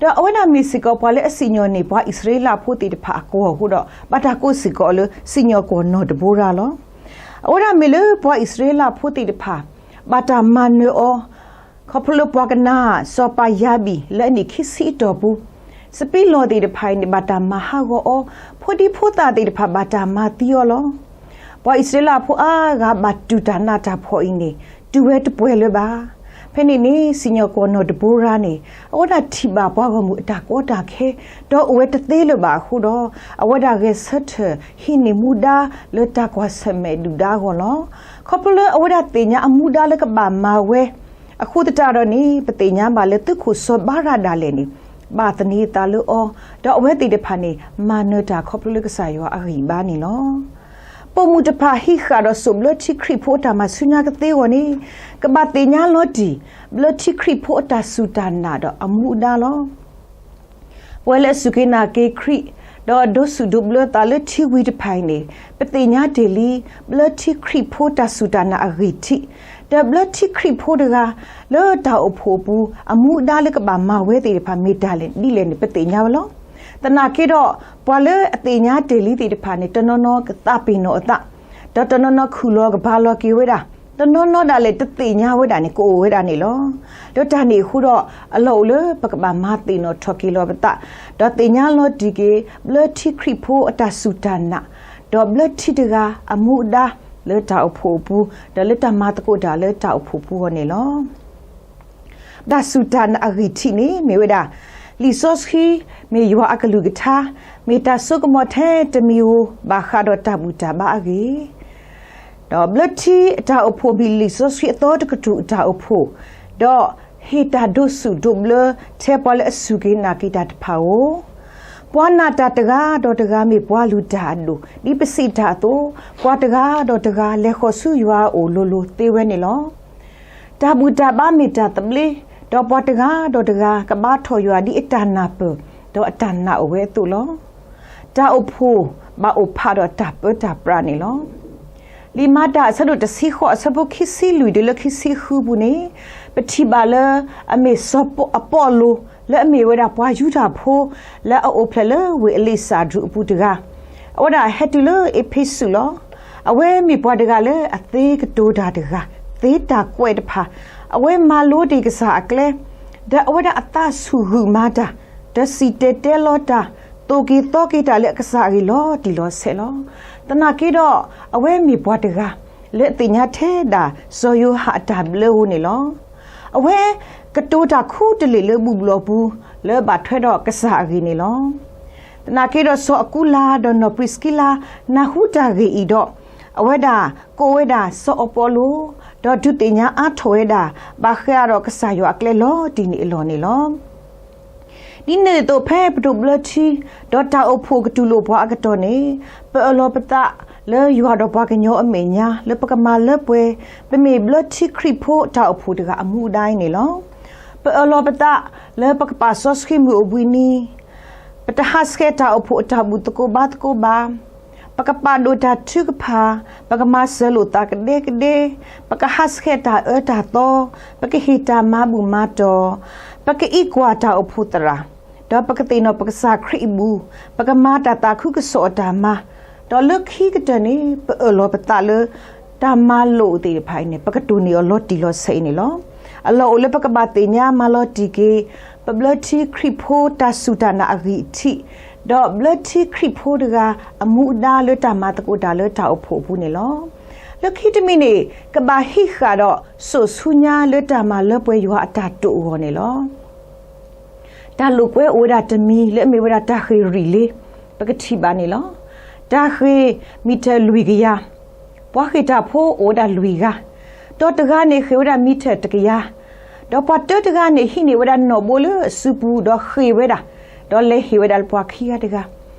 ဒီးအဝဲဒၣ်မ့ၢ်စ့ၢ်ကီးပှၤလၢအစံၣ်ညီၣ်န့ၢ်ပှၤအံၣ်စရ့လးဖိသ့ၣ်တဖၣ်အကွီၢ်အဃိဒီး ဘၣ်တၢ်ကိးစ့ၢ်ကီးအီၤလၢ စံၣ်ညီၣ်ကွီၢ်နီၢ်ဒဘိရၤလီၤ. အဝဲဒၣ်မ့ၢ်လၢပှၤအံၣ်စရ့လးဖိသ့ၣ်တဖၣ် ဘၣ်တၢ်မၤနၢၤအီၤ ခီဖျိလၢပှၤကနၤ စီၤပၤယၤဘံၣ်လၢအနံၣ်ခံဆံအတီၢ်ပူၤ, စပံးလီၢ်သ့ၣ်တဖၣ်အံၤန့ၣ် ဘၣ်တၢ်မၤဟးဂီၤအီၤ, ဖိဒံဖိသၣ်သ့ၣ်တဖၣ်ဘၣ်တၢ်မၤသံအီၤလီၤ. ပှၤအံၣ်စရ့လးဖိအါဂၤဘၣ်တူၢ်တၢ်နးတၢ်ဖှီၣ်အံၤန့ၣ် တူၢ်ဝဲတပှဲၤလၢၤဘၣ်. ဖဲန့ၣ်န့ၣ် စံၣ်ညီၣ်ကွီၢ်နီၢ်ဒဘိရၤန့ၣ် အဝဲဒၣ်ထံၣ်ဘၣ်ပှၤဂီၢ်မုၢ်အတၢ်ကီတၢ်ခဲ, ဒီးအိၣ်ဝဲတသ့လၢၤဘၣ်အဃိဒီး အဝဲဒၣ်ဂဲၤဆၢထၢၣ်ဟံးန့ၢ်မူဒါလၢတၢ်ကွၢ်ဆၢၣ်မဲာ်ဒုၣ်ဒါအဂီၢ်လီၤ. ခီဖျိလၢအဝဲဒၣ်သ့ၣ်ညါအမူဒါလၢကဘၣ်မၤဝဲ အဃိသတးဒီးန့ၣ် ပသ့ၣ်ညါဘၣ်လၢသုးခိၣ်စီၤဘါရၤဒၣ်လဲာ်န့ၣ် ဘၣ်သန့ၤအသးလၢအီၤ, ဒီးအဝဲသ့ၣ်တဖၣ်န့ၣ် မၤနၢၤတၢ်ခီဖျိလၢကစၢ်ယွၤအဂံၢ်ဘါန့ၣ်လီၤ. ပိာ်မုၣ်တဖၣ်ဟံးဃာ်ဒီးစိာ်ဘျၢထံခရံာ်ဖိအတၢ်မၤဆူညါကသ့အဂီၢ်န့ၣ် ကဘၣ်သ့ၣ်ညါလီၤတံၢ် ဘျၢထံခရံာ်ဖိအတၢ်စူၢ်တၢ်နာ်ဒီးအမူဒါလီၤ. ပဝဲလၢအစူၢ်က့ၤနာ်က့ၤခရံာ် ဒီးဒိးဆူၣ်ဒိးဘျၢသးလၢထံဝံၤတဖၣ်အံၤန့ၣ် ပသ့ၣ်ညါတ့ၢ်လံ ဘျၢထံခရံာ်ဖိတၢ်စူၢ်တၢ်နာ်အဂံၢ်ထံး, ဒီးဘျၢထံခရံာ်ဖိတဂၤ လၢတၢ်အိၣ်ဖှိၣ်အပူၤ အမူဒါလၢကဘၣ်မၤဝဲသ့ၣ်တဖၣ်မ့ၢ်တၢ်ဒ်လဲၣ်န့ၣ် ပသ့ၣ်ညါဝဲလီၤ. သနာ်က့ဒီး ပှၤလၢအသ့ၣ်ညါတ့ၢ်လံသ့ၣ်တဖၣ်န့ၣ် တနီၤနီၤကသးပ့ၤနီၣ်အသး, ဒီးတနီၤနီၤခူၣ်လီၤကပၤလီၤက့ၤဝဲဒၣ်, တနီၤနီၤဒၣ်လဲာ်တသ့ၣ်ညါဝဲဒၣ်န့ၣ် ကအိၣ်ဝဲဒၣ်န့ၣ်လီၤ. ဒီးတၢ်န့ၣ်အဃိဒီး အလီၢ်အိၣ်လၢပကဘၣ်မၤသ့ၣ်နီၣ်ထီၣ်က့ၤလီၤပသး, ဒီးသ့ၣ်ညါလီၤတံၢ်က့ၤ ဘျၢထံခရံာ်ဖိအတၢ်စူၢ်တၢ်နာ်, ဒီးဘျၢထံတဂၤအမူအဒါ လၢတၢ်အိၣ်ဖှိၣ်အပူၤ, ဒီးလၢတၢ်မၤသကိးတၢ်လၢတၢ်အိၣ်ဖှိၣ်ပူၤအဂီၢ်န့ၣ်လီၤ. တၢ်စူၢ်တၢ်နာ်အဂံၢ်ထံးန့ၣ်မ့ၢ်ဝဲဒၣ် လံာ်စီဆှံ မ့ၢ်ယွၤအကလုၢ်ကထါ, မ့ၢ်တၢ်စိကမီၤထဲတမံၤဧိၤ ဘၣ်ဃးဒီးတၢ်ဘူၣ်တၢ်ဘါအဂ့ၢ်, ဒီးဘျၢထံအတၢ်အိၣ်ဖှိၣ်မ့ၢ်လံာ်စီဆှံအသီတကတြူၢ်အတၢ်အိၣ်ဖှိၣ်, ဒီးဟ့ၣ်တၢ်ဒိးဆူၣ်ဒိးဘျၢ ထဲပှၤလၢအစူၢ်က့ၤနာ်က့ၤတၢ်တဖၣ်ဧိၤ, ပှၤနာ်တၢ်တဂၤဒီးတဂၤမ့ၢ်ပှၤလုၢ်တၢ်အဒိၣ် ဒ်ပစံးတၢ်အသိး, ပှၤတဂၤဒီးတဂၤလဲၤဃီၤဆူယွၤအအိၣ်လိၤလိၤသ့ဝဲန့ၣ်လီၤ. တၢ်ဘူၣ်တၢ်ဘါမ့ၢ်တၢ်သဘျ့, ဒီးပှၤတဂၤဒီးတဂၤကဘါထီၣ်ယွၤဒ်အတၢ်နၢ်ပၢၢ် ဒီးအတၢ်နာ်အိၣ်ဝဲအသိးလီၤ. တၢ်အိၣ်ဖှိၣ်ဘၣ်အိၣ်ဖးဒီးတၢ်ပၢတၢ်ပြးန့ၣ်လီၤ. လံာ်မၤတၢ်အဆၢဒိၣ်တဆံဃိးအဆၢဖိခံဆံလွံၢ်တုၤလၢခံဆံဃုပူၤန့ၣ်, ပထံၣ်ဘၣ်လၢအမ့ၢ်စီၤပီလူး လၢအမ့ၢ်ဝဲဒၣ်ပှၤယူဒၤဖိ လၢအအိၣ်ဖျဲၣ်လၢဝ့ၢ်အလ့းစၣ်ဒြူးအပူၤတဂၤ, အဝဲဒၣ်ဟဲတုၤလၢအ့းဖ့းစူးလီၤ. အဝဲမ့ၢ်ပှၤတဂၤလၢအသ့ကတိၤတၢ်တဂၤ, သ့တၢ်ကွဲးတဖၣ်, အဝဲမၤလိတ့ၢ်ကစၢ်အကျဲ, ဒီးအဝဲဒၣ်အသးဆူၣ်ဂုာ်မၤတၢ်, ဒီးစံၣ်တဲၤတဲလီၤတၢ်, သိၣ်က့ၤသီက့ၤတၢ်လၢအကစၢ်အဂ့ၢ်လီၤတံၢ်လီၤဆဲးလီၤ. သနာ်က့ဒီး အဝဲမ့ၢ်ပှၤတဂၤ လၢအသ့ၣ်ညါထဲဒၣ် စီၤယိၤဟၣ်အတၢ်ဘျၢဧိၤန့ၣ်လီၤ. အဝဲကတိၤတၢ်ခူတလ့ၢ်လၢဘူၣ်ဘျီၣ်ပူၤ လၢဘၣ်ထွဲဒီးကစၢ်အဂ့ၢ်န့ၣ်လီၤ. သနာ်က့ဒီးစီၤအကူလၤဒီးနီၢ်ပြံးစကံလၤ နၢ်ဟူတၢ်ဂ့ၢ်အံၤဒီး အဝဲဒၣ်ကိးဝဲဒၣ်စီၤအပီလူး, ဒီးဒုးသ့ၣ်ညါအါထီၣ်ဝဲဒၣ် ဘၣ်ဃးဒီးကစၢ်ယွၤအကျဲလီၤတံၢ်န့ၣ်အလီၢ်န့ၣ်လီၤ. ဒ်န့ၣ်အသိးဖဲပဒိးဘျၢထံ ဒီးတၢ်အိၣ်ဖှိၣ်ကတူၢ်လိာ်ပှၤအကတီၢ်န့ၣ်, ပအၢၣ်လီၤပသးလၢယွၤဒီးပှၤကညီအမဲာ်ညါ လၢပကမၤလၢပှဲၤ ပမ့ၢ်ဘျၢထံခရံာ်ဖိတၢ်အိၣ်ဖှိၣ်တဂၤအမူအဒါအံၤန့ၣ်လီၤ. ပအၢၣ်လီၤပသးလၢပကပာ်စီဆှံမုၢ်အိၣ်ဘှံးနံၤ, ပတဟးဆှဲးတၢ်အိၣ်ဖှိၣ်အတၢ်ဘူၣ်သကိးဘါသကိးဘၣ်, ပကပာ်ဒိၣ်တၢ်ထုကဖၣ်, ပကမၤစၢၤလိာ်သးကဒဲကဒဲ, ပကဟးဆှဲးတၢ်အၢတၢ်သီ, ပကဟ့ၣ်တၢ်မၤဘူၣ်မၤတီၢ်, ပကအံးကွၢ်တၢ်အိၣ်ဖှိၣ်သရၣ်, ဒီးပကသ့ၣ်နီၣ်ပကစၢ်ခရံာ်အဘူၣ်, ပကမၤတၢ်သးခုကစီၣ်အတၢ်မၤ, ဒီးလၢခံကတၢၢ်န့ၣ် ပအၢၣ်လီၤပသးလၢ တၢ်မၤလိာ်သ့ၣ်တဖၣ်အံၤန့ၣ် ပကတိၢ်န့ၢ်အီၤလီၤတံၢ်လီၤဆဲးအံၤန့ၣ်လီၤ. အလီၢ်အိၣ်လၢပကဘၣ်သ့ၣ်ညါမၤလီၤတံၢ်က့ၤ ပဘျၢထံခရံာ်ဖိတၢ်စူၢ်တၢ်နာ်အဂံၢ်ထံး, ဒီးဘျၢထံခရံာ်ဖိတဂၤအမူအဒါလၢတၢ်မၤသကိးတၢ်လၢတၢ်အိၣ်ဖှိၣ်အပူၤန့ၣ်လီၤ. လၢခံတမံၤန့ၣ် ကဘၣ်ဟံးဃာ်ဒီးစိာ်ဆူညါလၢတၢ်မၤလၢပှဲၤယွၤအတၢ်တိာ်အဂီၢ်န့ၣ်လီၤ. တၢ်လိာ်ကွဲအိၣ်ဝဲဒၣ်တမံၤလၢအမ့ၢ်ဝဲဒၣ်တၢ်ဃ့ၢ်ရံၣ်လ့, ပကထံၣ်ဘၣ်န့ၣ်လီၤ. တၢ်ဃ့ၢ်မံထၢၣ်လွံၢ်ကယၤ, ပှၤဃ့ၢ်တၢ်ဖိအိၣ်ဝဲဒၣ်လွံၢ်ဂၤ, ဒီးတဂၤန့ၣ်ဃ့ၢ်ဝဲဒၣ်မံထၢၣ်တကယၤ, ဒီးပှၤတၢတဂၤန့ၣ်ဟံးန့ၢ်ဝဲဒၣ်နီၣ်ဘိလၢအစုပူၤ ဒီးဃ့ၢ်ဝဲဒၣ်, ဒီးလဲၤဟ့ၣ်ဝဲဒၣ်လၢပှၤခံဂၤတဂၤ,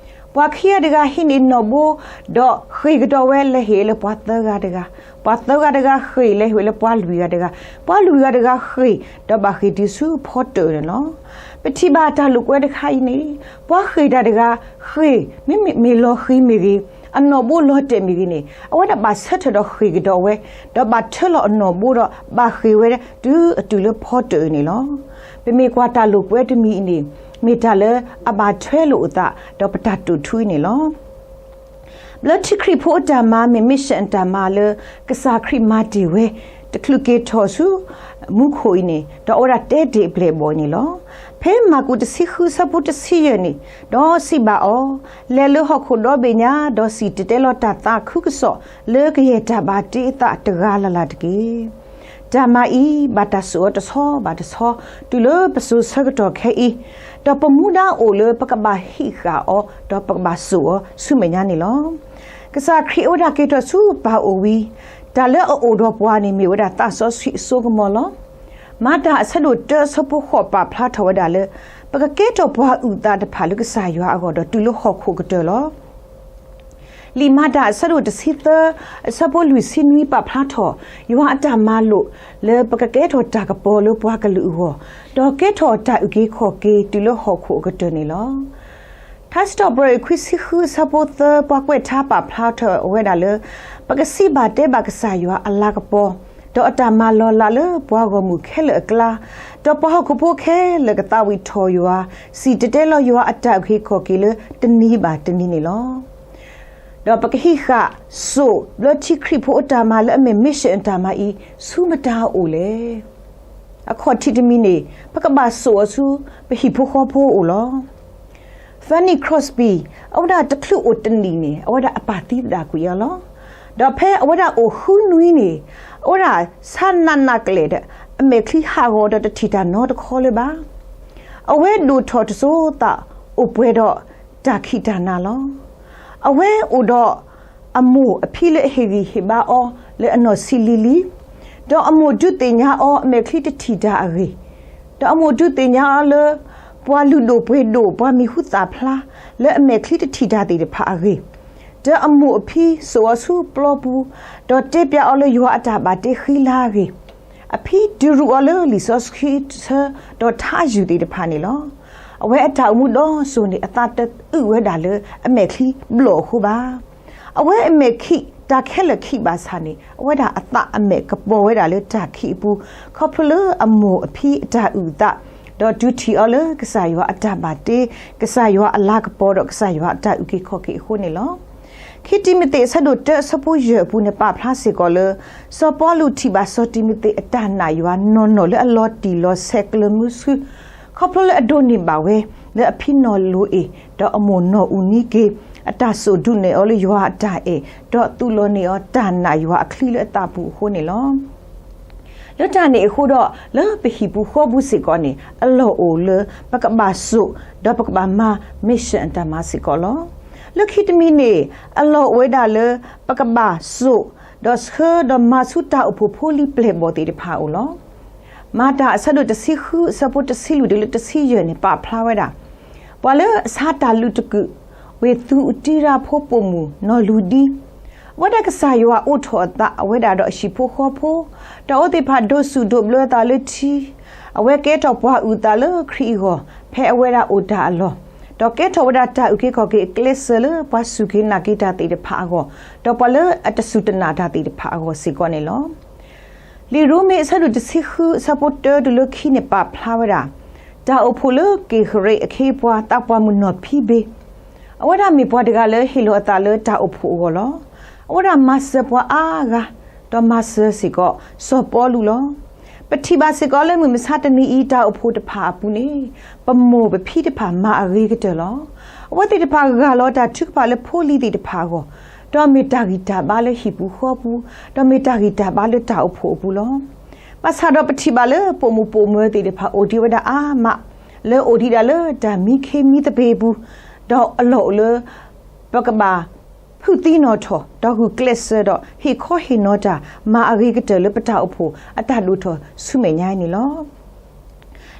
ပှၤခံဂၤတဂၤဟံးန့ၢ်နီၣ်ဘိ, ဒီးဃ့ၢ်ကဒီးဝဲလဲၤဟ့ၣ်လၢပှၤသၢဂၤတဂၤ, ပှၤသၢဂၤတဂၤဃ့ၢ်လဲၤဟ့ၣ်လၢပှၤလွံၢ်ဂၤတဂၤ, ပှၤလွံၢ်ဂၤတဂၤဃ့ၢ် ဒီးဘၣ်ဃ့ၢ်တုၤဆူဖီတၢၣ်န့ၣ်လီၤ. ပထံၣ်ဘၣ်တၢ်လိာ်ကွဲတခါအံၤန့ၣ်, ပှၤဃ့ၢ်တၢ်တဂၤဃ့ၢ် မ့မ့ၢ်လီၤဃံၤမ့ၢ်ဂ့ၤ, အနီၣ်ဘိလီၤတဲာ်မ့ၢ်ဂ့ၤန့ၣ်, အဝဲဒၣ်ဘၣ်ဆၢထၢၣ်ဒီးဃ့ၢ်ကဒီးဝဲ, ဒီးဘၣ်ထၢလီၤအနီၣ်ဘိဒီး ဘၣ်ဃ့ၢ်ဝဲတုၤအတုၤလၢဖီတၢၣ်အံၤန့ၣ်လီၤ. ပမ့ၢ်ကွၢ်တၢ်လိာ်ကွဲတမံၤအံၤန့ၣ်, မ့ၢ်တၢ်လၢအဘၣ်ထွဲလိာ်အသး ဒီးပတၢ်တိာ်ထူအံၤန့ၣ်လီၤ. ဘျၢထံခရံာ်ဖိအတၢ်မၤမ့ၢ် mission တၢ်မၤလၢ ကစၢ်ခရံာ်မၤတ့ၢ်ဝဲ တချုးက့ၤထီၣ်ဆူမူခိၣ်အံၤန့ၣ်, ဒီးအဝဲဒၣ်တဲတ့ၢ်အပျဲၢ်အဘီၣ်အံၤန့ၣ်လီၤ. ဖဲမၢ်ကူးတဆံဃုအဆၢဖိတဆံယဲၢ်န့ၣ်, ဒီးစံးဘၣ်အီၤ, လဲၤလၢဟီၣ်ခိၣ်ဒီဘ့ၣ်ညါ, ဒီးစံၣ်တဲၤတဲလီၤတၢ်သးခုကစီၣ်လၢကယဲၢ်တၢ်ဘၣ်တ့အသးတဂၤလၢ်လၢ်တက့ၢ်. တၢ်မၤအံၤ ဘၣ်တၢ်စိာ်အီၤတဆီဘၣ်တဆီ တုၤလၢပစိၤဆၢကတီၢ်ခဲအံၤ, ဒီးပမူဒါအိၣ်လၢပကဘၣ်ဟံးဃာ်အီၤ ဒီးပကဘၣ်စိာ်အီၤဆူမဲာ်ညါန့ၣ်လီၤ. ကစၢ်ခရံာ်အဝဲဒၣ်က့ၤထီၣ်ဆူပၢ်အိၣ်ဝံၤ, တၢ်လၢအအိၣ်ဒီးပှၤန့ၣ် မ့ၢ်ဝဲဒၣ်သးစီဆှံအစိကမီၤလီၤ. မၤတၢ်အဆၢဒိၣ်တၢအဆၢဖိဃိးပာ်ဖျါထီၣ်ဝဲဒၣ်လၢ ပကကဲထီၣ်ပှၤအုၣ်သးတဖၣ်လၢကစၢ်ယွၤအဂီၢ်ဒီးတုၤလၢဟီၣ်ခိၣ်ကတၢၢ်လီၤ. လံာ်မၤတၢ်အဆၢဒိၣ်တဆံသၢ အဆၢဖိလွံၢ်ဆံနွံပာ်ဖျါထီၣ် ယွၤအတၢ်မၤလိာ်လၢပကကဲထီၣ်တၢ်ကပီၤလၢပှၤကလုာ်အဂီၢ်, ဒီးကဲထီၣ်တၢ်အုၣ်က့ၤခီၣ်က့ၤတုၤလၢဟီၣ်ခိၣ်အကတၢၢ်န့ၣ်လီၤ. ထါစံးထီၣ်ပတြၢၤ ခွံဆံဃု အဆၢဖိသၢ ပှၤကွဲးထါပာ်ဖျါထီၣ်ဝဲဒၣ်လၢ ပကစံးဘၣ်တဲဘၣ်ကစၢ်ယွၤအလၤကပီၤ, ဒီးအတၢ်မၤလီၤလးလၢပှၤဂီၢ်မုၢ်ခဲလၢာ်အကျါ, ဒီးပှၤဟီၣ်ခိၣ်ဖိခဲလၢာ်ကသးဝံၣ်ထီၣ်ယွၤ, စံၣ်တဲၤတဲလီၤယွၤအတၢ်အုၣ်က့ၤခီၣ်က့ၤလၢတနံၤဘၣ်တနံၤန့ၣ်လီၤ. ဒီးပကဟံးဃာ်စိာ်ဘျၢထံခရံာ်ဖိအတၢ်မၤလၢအမ့ၢ် mission တၢ်မၤအံၤ ဆူမတၤအအိၣ်လဲၣ်. အခီၣ်ထံးတမံၤန့ၣ် ပကဘၣ်စိာ်အီၤဆူ ပဟံၣ်ဖိဃီဖိအအိၣ်လီၤ. Fanny Crosby အဝဲဒၣ်တချုးအိၣ်တနံၣ်န့ၣ် အဝဲဒၣ်အပၢ်သံသဒၣ်ကွံာ်အီၤလီၤ. ဒီးဖဲအဝဲဒၣ်အိၣ်ဃုနွံန့ၣ် အဝဲဒၣ်ဆါနးနးကလဲာ်ဒီး အမဲာ်ချံဟးဂီၤဒီးတထံၣ်တၢ်နီတခီလၢၤဘၣ်. အဝဲဒိၣ်ထီၣ်တစိၤသးအိၣ်ပှဲၤဒီးတၢ်ခံးတၢ်နၤလီၤ. အဝဲအိၣ်ဒီးအမိၢ်အဖံလၢအဟ့ၣ်ဂံၢ်ဟ့ၣ်ဘါအီၤလၢအနီၢ်ဆံးလံၤလံၤ, ဒီးအမိၢ်ဒုးသ့ၣ်ညါအီၤအမဲာ်ချံတထံၣ်တၢ်အဂ့ၢ်, ဒီးအမိၢ်ဒုးသ့ၣ်ညါအီၤလၢ ပှၤလုၢ်ဒိၣ်ပှ့ၤဒိၣ် ပှၤမံၤဟူသၣ်ဖျါ လၢအမဲာ်ချံတထံၣ်တၢ်သ့ၣ်တဖၣ်အဂ့ၢ်, ဒီးအမိၢ်အဖံစိာ်အီၤဆူပျီပူၤ, ဒီးတဲပျးအီၤလၢယွၤအတၢ်ဘၣ်တ့ဃံလၤအဂ့ၢ်, အဖံတုၤရူးအီၤလၢလံာ်စီဆှံဆၢ ဒီးထါယုၢ်သ့ၣ်တဖၣ်န့ၣ်လီၤ. အဝဲအတၢ်အိၣ်မူဒီစိၤန့ၣ် အသးတအုးဝဲဒၣ်လၢအမဲာ်ချံဘျီၣ်အဃိဘၣ်. အဝဲအမဲာ်ချံ တၢ်ခဲလၢာ်ခံးဘၣ်ဆၣ်န့ၣ် အဝဲဒၣ်အသးအမဲာ်ကပီၤဝဲဒၣ်လၢတၢ်ခံးအပူၤ ခီဖျိလၢအမိၢ်အဖံအတၢ်အုၣ်အသး ဒီးတုၤထံၣ်အီၤလၢကစၢ်ယွၤအတၢ်ဘၣ်တ့, ကစၢ်ယွၤအလၤကပီၤဒီးကစၢ်ယွၤအတၢ်အုၣ်က့ၤခီၣ်က့ၤအဃိန့ၣ်လီၤ. ခံတံၤမသ့းအဆၢဒိၣ်တၢအဆၢဖိယဲၢ်အပူၤန့ၣ် ပာ်ဖျါစ့ၢ်ကီးလၢ စီၤပီလူးထံၣ်ဘၣ်စီၤတံၤမသ့းအတၢ်နာ်ယွၤနီၢ်နီၢ်လၢအလီၤတံၢ်လီၤဆဲးကျၢၤမုဆူ ခီဖျိလၢအဒိးန့ၢ်ဘၣ်ဝဲ လၢအဖံနီၢ်လိၤအ့ၣ် ဒီးအမိၢ်နီၢ်အူနံက့ၤ အတၢ်စိာ်ဒုးနဲၣ်အီၤလၢယွၤအတၢ်အဲၣ် ဒီးသူၣ်လီၤန့ၢ်အီၤတၢ်နာ်ယွၤအချံလၢအသးပူၤအဃိန့ၣ်လီၤ. လၢတၢ်န့ၣ်အဃိဒီး လၢပဟံၣ်ပူၤဃီပူၤစ့ၢ်ကီးန့ၣ် အလီၢ်အိၣ်လၢပကဘၣ်စိာ် ဒီးပကဘၣ်မၤ mission အတၢ်မၤစ့ၢ်ကီးလီၤ. လၢခံတမံၤန့ၣ် အလီၢ်အိၣ်ဝဲဒၣ်လၢ ပကဘၣ်စိာ် ဒီးဆှၢဒီးမၤဆူတၢ်အိၣ်ဖှိၣ်ဖိလံၤပျဲၢ်ဘီၣ်သ့ၣ်တဖၣ်အအိၣ်လီၤ. မၤတၢ်အဆၢဒိၣ်တဆံဃုအဆၢဖိတဆံလွံၢ်တုၤလၢတဆံယဲၢ်န့ၣ် ပာ်ဖျါဝဲဒၣ် ပှၤလၢအဆါတၢ်လုးတကုာ် ဝ့ၢ်သူးအတံရၢဖိပိာ်မုၣ်နီၢ်လူၤဒံ အဝဲဒၣ်ကစၢ်ယွၤအိးထီၣ်အသးအဝဲဒၣ်ဒီးအဟံၣ်ဖိဃီဖိ, ဒီးအဝဲသ့ၣ်တဖၣ်ဒိးစူၣ်ဒိးဘျၢအသးလၢထံ, အဝဲကဲထီၣ်ပှၤအုၣ်အသးလၢခရံာ်အဂီၢ် ဖဲအဝဲဒၣ်အိၣ်တၢ်အလီၢ်, ဒီးကဲထီၣ်ဝဲဒၣ်တၢ်အုၣ်က့ၤခီၣ်က့ၤအကျဲးစၢးလၢပှၤစူၢ်က့ၤနာ်က့ၤတၢ်သ့ၣ်တဖၣ်အဂီၢ်, ဒီးပှၤလၢအတစူၢ်တနာ်တၢ်သ့ၣ်တဖၣ်အဂီၢ်စ့ၢ်ကီးန့ၣ်လီၤ. လံာ်ရိမ့ၤအဆၢဒိၣ်တဆံဃုအဆၢဖိတၢတုၤလၢခံန့ၣ် ပာ်ဖျါဝဲဒၣ် တၢ်အိၣ်ဖှိၣ်လၢက့ၤကရံးအခ့အပှၤသးပှၢ်မုၣ်နီၢ်ဖံဘ့, အဝဲဒၣ်မ့ၢ်ပှၤတဂၤလၢဟ့ၣ်လီၤအသးလၢတၢ်အိၣ်ဖှိၣ်အဂီၢ်လီၤ. အဝဲဒၣ်မၤစၢၤပှၤအါဂၤ, ဒီးမၤစၢၤစ့ၢ်ကီးစီၤပီလူးလီၤ. ပထံၣ်ဘၣ်စ့ၢ်ကီးလၢမုၢ်မဆါတနံၤအံၤ တၢ်အိၣ်ဖှိၣ်တဖၣ်အပူၤန့ၣ် ပမိၢ်ပဖံတဖၣ်မၤအဂ့ၤကတၢၢ်လီၤ. အဝဲသ့ၣ်တဖၣ်ဂၢ်လီၤတၢ်ထုကဖၣ်လၢဖိလံၤသ့ၣ်တဖၣ်အဂီၢ်, ဒီးမ့ၢ်တၢ်ဂံၢ်တၢ်ဘါလၢဟံၣ်ပူၤဃီပူၤ, ဒီးမ့ၢ်တၢ်ဂံၢ်တၢ်ဘါလၢတၢ်အိၣ်ဖှိၣ်အပူၤလီၤ. ဘၣ်ဆၣ်ဒီးပထံၣ်ဘၣ်လၢပိာ်မုၣ်ပိာ်မၢၤသ့ၣ်တဖၣ်အိၣ်ဒံးဝဲဒၣ်အါမး, လၢအိၣ်ဒံးဒၣ်လၢတၢ်မံခ့မံသပ့ၤအပူၤ, ဒီးအလီၢ်အိၣ်လၢ ပကဘၣ် ဖုးသံနီၣ်ထီၣ် ဒီးဂုာ်ကျဲးစၢးဒီးဟ့ၣ်ခီဟ့ၣ်နီၤတၢ် မၤအဂ့ၤကတၢၢ်လၢပတၢ်အိၣ်ဖှိၣ်အတၢ်ဒိၣ်ထီၣ်ဆူမဲာ်ညါအံၤန့ၣ်လီၤ.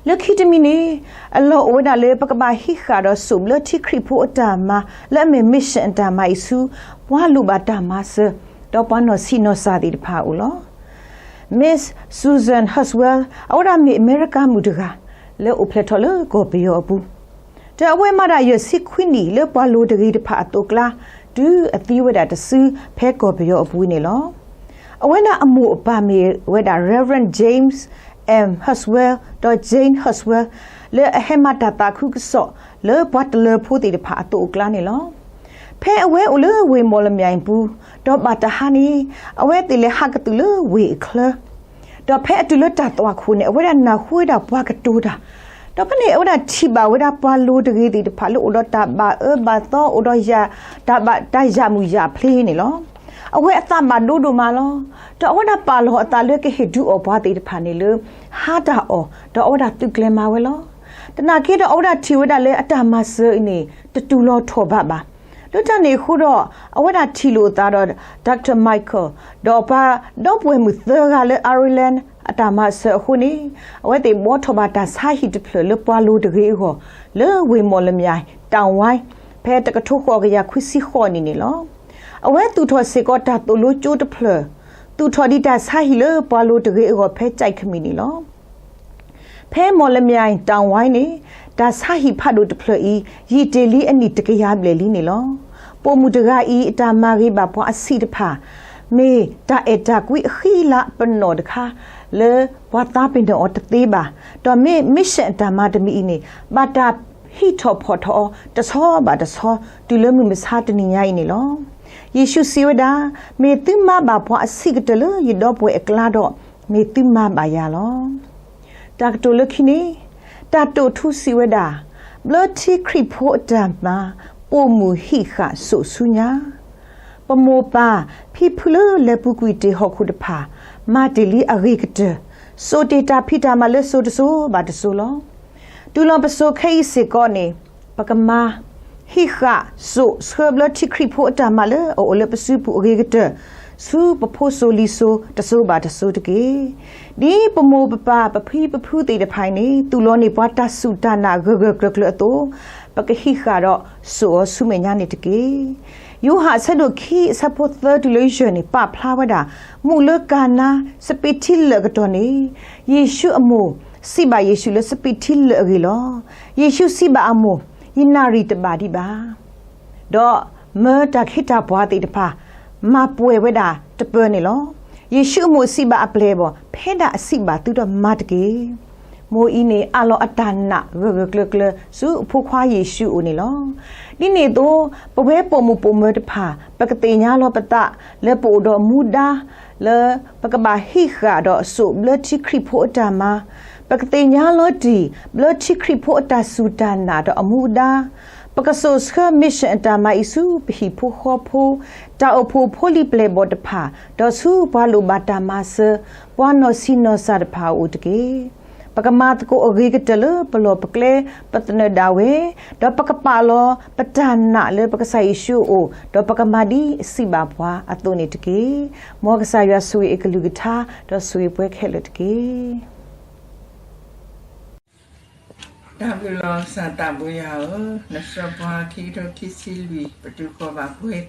လၢခံတမံၤန့ၣ် အလီၢ်အိၣ်ဝဲဒၣ်လၢပကဘၣ်ဟံးဃာ်ဒီးစိာ်ဘျၢထံခရံာ်ဖိအတၢ်မၤ လၢအမ့ၢ် mission အတၢ်မၤအံၤဆူ ပှၤလိၣ်ဘၣ်တၢ်မၤစၢၤ ဒီးပှၤနီၢ်ဆံးနီၢ်စၢ်သ့ၣ်တဖၣ်အအိၣ်လီၤ. Miss Susan Huxwell အဝဲဒၣ်မ့ၢ်အမဲရကၤမုၣ်တဂၤ လၢအိၣ်ဖျဲၣ်ထီၣ်လၢကီၢ်ပယီၤအပူၤ ဒီးအဝဲမၤတၢ်ယဲၢ်ဆံခွံနံၣ်လၢပှၤလိၤတဂ့ၤတဖၣ်အသိးအကျါ တုၤအသံဝဲဒၣ်တစုဖဲကီၢ်ပယီၤအပူၤန့ၣ်လီၤ. အဝဲဒၣ်အမိၢ်အပၢ်မ့ၢ်ဝဲဒၣ် Reverend James M Huxwell ဒီး Jane Huxwell လၢအဟဲမၤတၢ်သးခုကစီၣ် လၢပှၤတလၢၤဖိသ့ၣ်တဖၣ်အသိးအကျါန့ၣ်လီၤ. ဖဲအဝဲအိၣ်လၢဝ့ၢ်မီၣ်လမၠဲၣ်ပူၤ ဒီးဘၣ်တဟါန့ၣ် အဝဲသ့ၣ်လဲၤဟးကသုၣ်လၢဝ့ၢ်အချၢ ဒီးဖဲအတုၤလၢတၢ်သွၣ်ခိၣ်န့ၣ် အဝဲဒၣ်နၢ်ဟူဝဲဒၣ်ပှၤကတိၤတၢ်, ဒီးဖဲန့ၣ် အဝဲဒၣ်ထံၣ်ဘၣ်ဝဲဒၣ်ပှၤလိၤတဂ့ၤသ့ၣ်တဖၣ်လၢအိၣ်ဒီးတၢ်ဘၣ်အၢဘၣ်သီ အိၣ်ဒီးယၣ် တၢ်ဘၣ်တၢ်ယၣ်မုၢ်ယၣ်ဖျ့န့ၣ်လီၤ. အဝဲအသးဘၣ်ဒိဒိၣ်မးလီၤ. ဒီးအဝဲဒၣ်ပာ်လီၤအသးလၢကဟ့ၣ်ဒုးအီၣ်ပှၤသ့ၣ်တဖၣ်န့ၣ်လၢ ဟါတၢ်အီၣ် ဒီးအဝဲဒၣ်သုးကျဲၤမၤဝဲလီၤ. သနာ်က့ဒီး အဝဲဒၣ်ထံၣ်ဝဲဒၣ်လၢအတၢ်မၤစၢၤအံၤန့ၣ် တတူၢ်လီၤထီၣ်ဘးဘၣ်. လၢတၢ်န့ၣ်အဃိဒီး အဝဲဒၣ်ထံၣ်လိာ်အသးဒီး Doctor Michael ဒီးပှၤဒီပုၢ်ဝဲၢ်မုၣ်သၢဂၤလၢ Ireland အတၢ်မၤစၢၤအဃိန့ၣ် အဝဲသ့ၣ်ဘှီထီၣ်ဘၣ်တၢ်ဆါဟံၣ်တဖျၢၣ်လၢပှၤလိၤတဂ့ၤအဂီၢ် လၢဝ့ၢ်မီၣ်လမၠဲၣ် တၢ်ဝါ ဖဲတကထိဃိးကယၤခွံဆံဃိးနံၣ်န့ၣ်လီၤ. အဝဲသူၣ်ထီၣ်စ့ၢ်ကီးတၢ်သိၣ်လိကၠိတဖျၢၣ်, သူၣ်ထီၣ်ဒံးတၢ်ဆါဟံၣ်လၢပှၤလိၤတဂ့ၤအဂီၢ်ဖဲကၠဲးခမံၣ်န့ၣ်လီၤ. ဖဲမီၣ်လမၠဲၣ် တၢ်ဝါန့ၣ် တၢ်ဆါဟံၣ်ဖးဒိၣ်တဖျၢၣ်အံၤ ယံာ်တ့ၢ်လံအနံၣ်တကယၤဘျဲၣ်လံန့ၣ်လီၤ. ပိာ်မုၣ်တဂၤအံၤ အတၢ်မၤဂ့ၤဘၣ်ပှၤအဆံးတဖၣ် မ့ၢ်တၢ်အဲၣ်တၢ်ကွံအဃံလၤပနီၣ်တခါ လၢပှၤသးပ့ၤနီၣ်အီၤတသ့ဘၣ်. ဒီးမ့ၢ် mission တၢ်မၤတမံၤအံၤန့ၣ် ဘၣ်တၢ်ဟံးထီၣ်ဖီၣ်ထီၣ်အီၤတဆီဘၣ်တဆီ တုၤလၢမုၢ်မဆါတနံၤညါအံၤန့ၣ်လီၤ. ယ့ၣ်ၡူးစံးဝဲဒၣ်, မ့ၢ်သုမၤဘၣ်ပှၤအဆံးကတၢၢ်လၢယဒီပုၢ်ဝဲၢ်အကျါဒီး မ့ၢ်သုမၤဘၣ်ယၤလီၤ. တၢ်ကတိၤလၢခံန့ၣ် တၢ်တိာ်ထူစံးဝဲဒၣ်, ဘျၢထံခရံာ်ဖိအတၢ်မၤ ပိာ်မုၣ်ဟံးဃာ်စိာ်ဆူညါ ပမိၢ်ပၢ် ဖံဖုလၢလဲၤပူၤကွံာ်တ့ၢ်ဟီၣ်ခိၣ်တဖၣ် မၤတ့ၢ်လံအဂ့ၤကတၢၢ်, စိာ်တ့ၢ်တၢ်ဖံးတၢ်မၤလၢစိၤတစိၤဘၣ်တစိၤလီၤ. တုၤလီၤပစိာ်ခဲအံၤစ့ၢ်ကီးန့ၣ် ပကမၤ ဟံးဃာ်စိာ်ဆှၢဘျၢထံခရံာ်ဖိအတၢ်မၤလၢအအိၣ်လၢပစုပူၤ အဂ့ၤကတၢၢ် ဆူပဖိစိၤလံၤစိၤတစိၤဘၣ်တစိၤတက့ၢ်. ဒ်ပမိၢ်ပပၢ် ပဖံပဖုသ့ၣ်တဖၣ်အံၤန့ၣ် သူၣ်လီၤန့ၢ်ပှၤတၢ်စူၢ်တၢ်နာ်ဂၢၢ်ဂၢၢ်ကျၢၤကျၢၤအသိး, ပကဟံးဃာ်ဒီးစိာ်အီၤဆူမဲာ်ညါန့ၣ်တက့ၢ်. ယိၤဟၣ်အဆၢဒိၣ်ခံအဆၢဖိသၢတုၤလၢယဲၢ်န့ၣ် ပာ်ဖျါဝဲဒၣ် မုၢ်လၢကၤနါစပံးထံလၢာ်အကတီၢ်န့ၣ် ယ့ၣ်ၡူးအမိၢ်စံးဘၣ်ယ့ၣ်ၡူးလၢ စပံးထံလၢာ်အဂ့ၢ်လီၤ. ယ့ၣ်ၡူးစံးဘၣ်အမိၢ်, ယနၣ်ရံၣ်တဘၣ်ဒံးဘၣ်. ဒီးမၢတၢ်ခ့တၢ်ပှၤသ့ၣ်တဖၣ် မၤပှဲၤဝဲဒၣ်တပၢၤန့ၣ်လီၤ. ယ့ၣ်ၡူးအမိၣ်စံးဘၣ်အပျဲၢ်အဘီၣ်, ဖဲဒၣ်အစံးဘၣ်သုဒီးမၤတက့ၢ်. မိၢ်အံၤန့ၣ် အးလီၤအတၢ်နာ်ဂၢၢ်ဂၢၢ်ကျၢၤကျၢၤ ဆူအဖိခွါယ့ၣ်ၡူးအအိၣ်န့ၣ်လီၤ. ဒ်န့ၣ်အသိး ပဝဲပိာ်မုၣ်ပိာ်မၢၤတဖၣ် ပကသ့ၣ်ညါလီၤပသး လၢပအိၣ်ဒီးမူဒါ လၢပကဘၣ်ဟံးဃာ်ဒီးစိာ်ဘျၢထံခရံာ်ဖိအတၢ်မၤ, ပကသ့ၣ်ညါလီၤတံၢ် ဘျၢထံခရံာ်ဖိအတၢ်စူၢ်တၢ်နာ်ဒီးအမူဒါ, ပကစိာ်ဆှၢ mission အတၢ်မၤအံၤဆူပဟံၣ်ဖိဃီဖိ, တၢ်အိၣ်ဖှိၣ်ဖိလံၤပျဲၢ်ဘီၣ်တဖၣ်, ဒီးဆူပှၤလိၣ်ဘၣ်တၢ်မၤစၢၤ, ပှၤနီၢ်ဆံးနီၢ်စၢ်တဖၣ်အအိၣ်တက့ၢ်. ပကမၤသကိးအဂ့ၤကတၢၢ်လၢပလီၢ်ပကျဲ ပသနၢၣ်ဒၣ်ဝဲ, ဒီးပကပာ်လီၤပတၢ်နာ်လၢပကစၢ်ယ့ၣ်ၡူးအအိၣ်, ဒီးပကမၤဒ်အစံးဘၣ်ပှၤအသိးန့ၣ်တက့ၢ်. မ်ကစၢ်ယွၤဆိၣ်ဂ့ၤအကလုၢ်ကထါ ဒီးဆိၣ်ဂ့ၤပှၤခဲလၢာ်တက့ၢ်. တၢ်ဘျုးလီၤ ကစၢ်သးဘိယွၤဧၢ, နဆှၢပှၤခံကထိခံဆံလွံၢ် ပတုၤဃီၤဘၣ်ပှဲၤ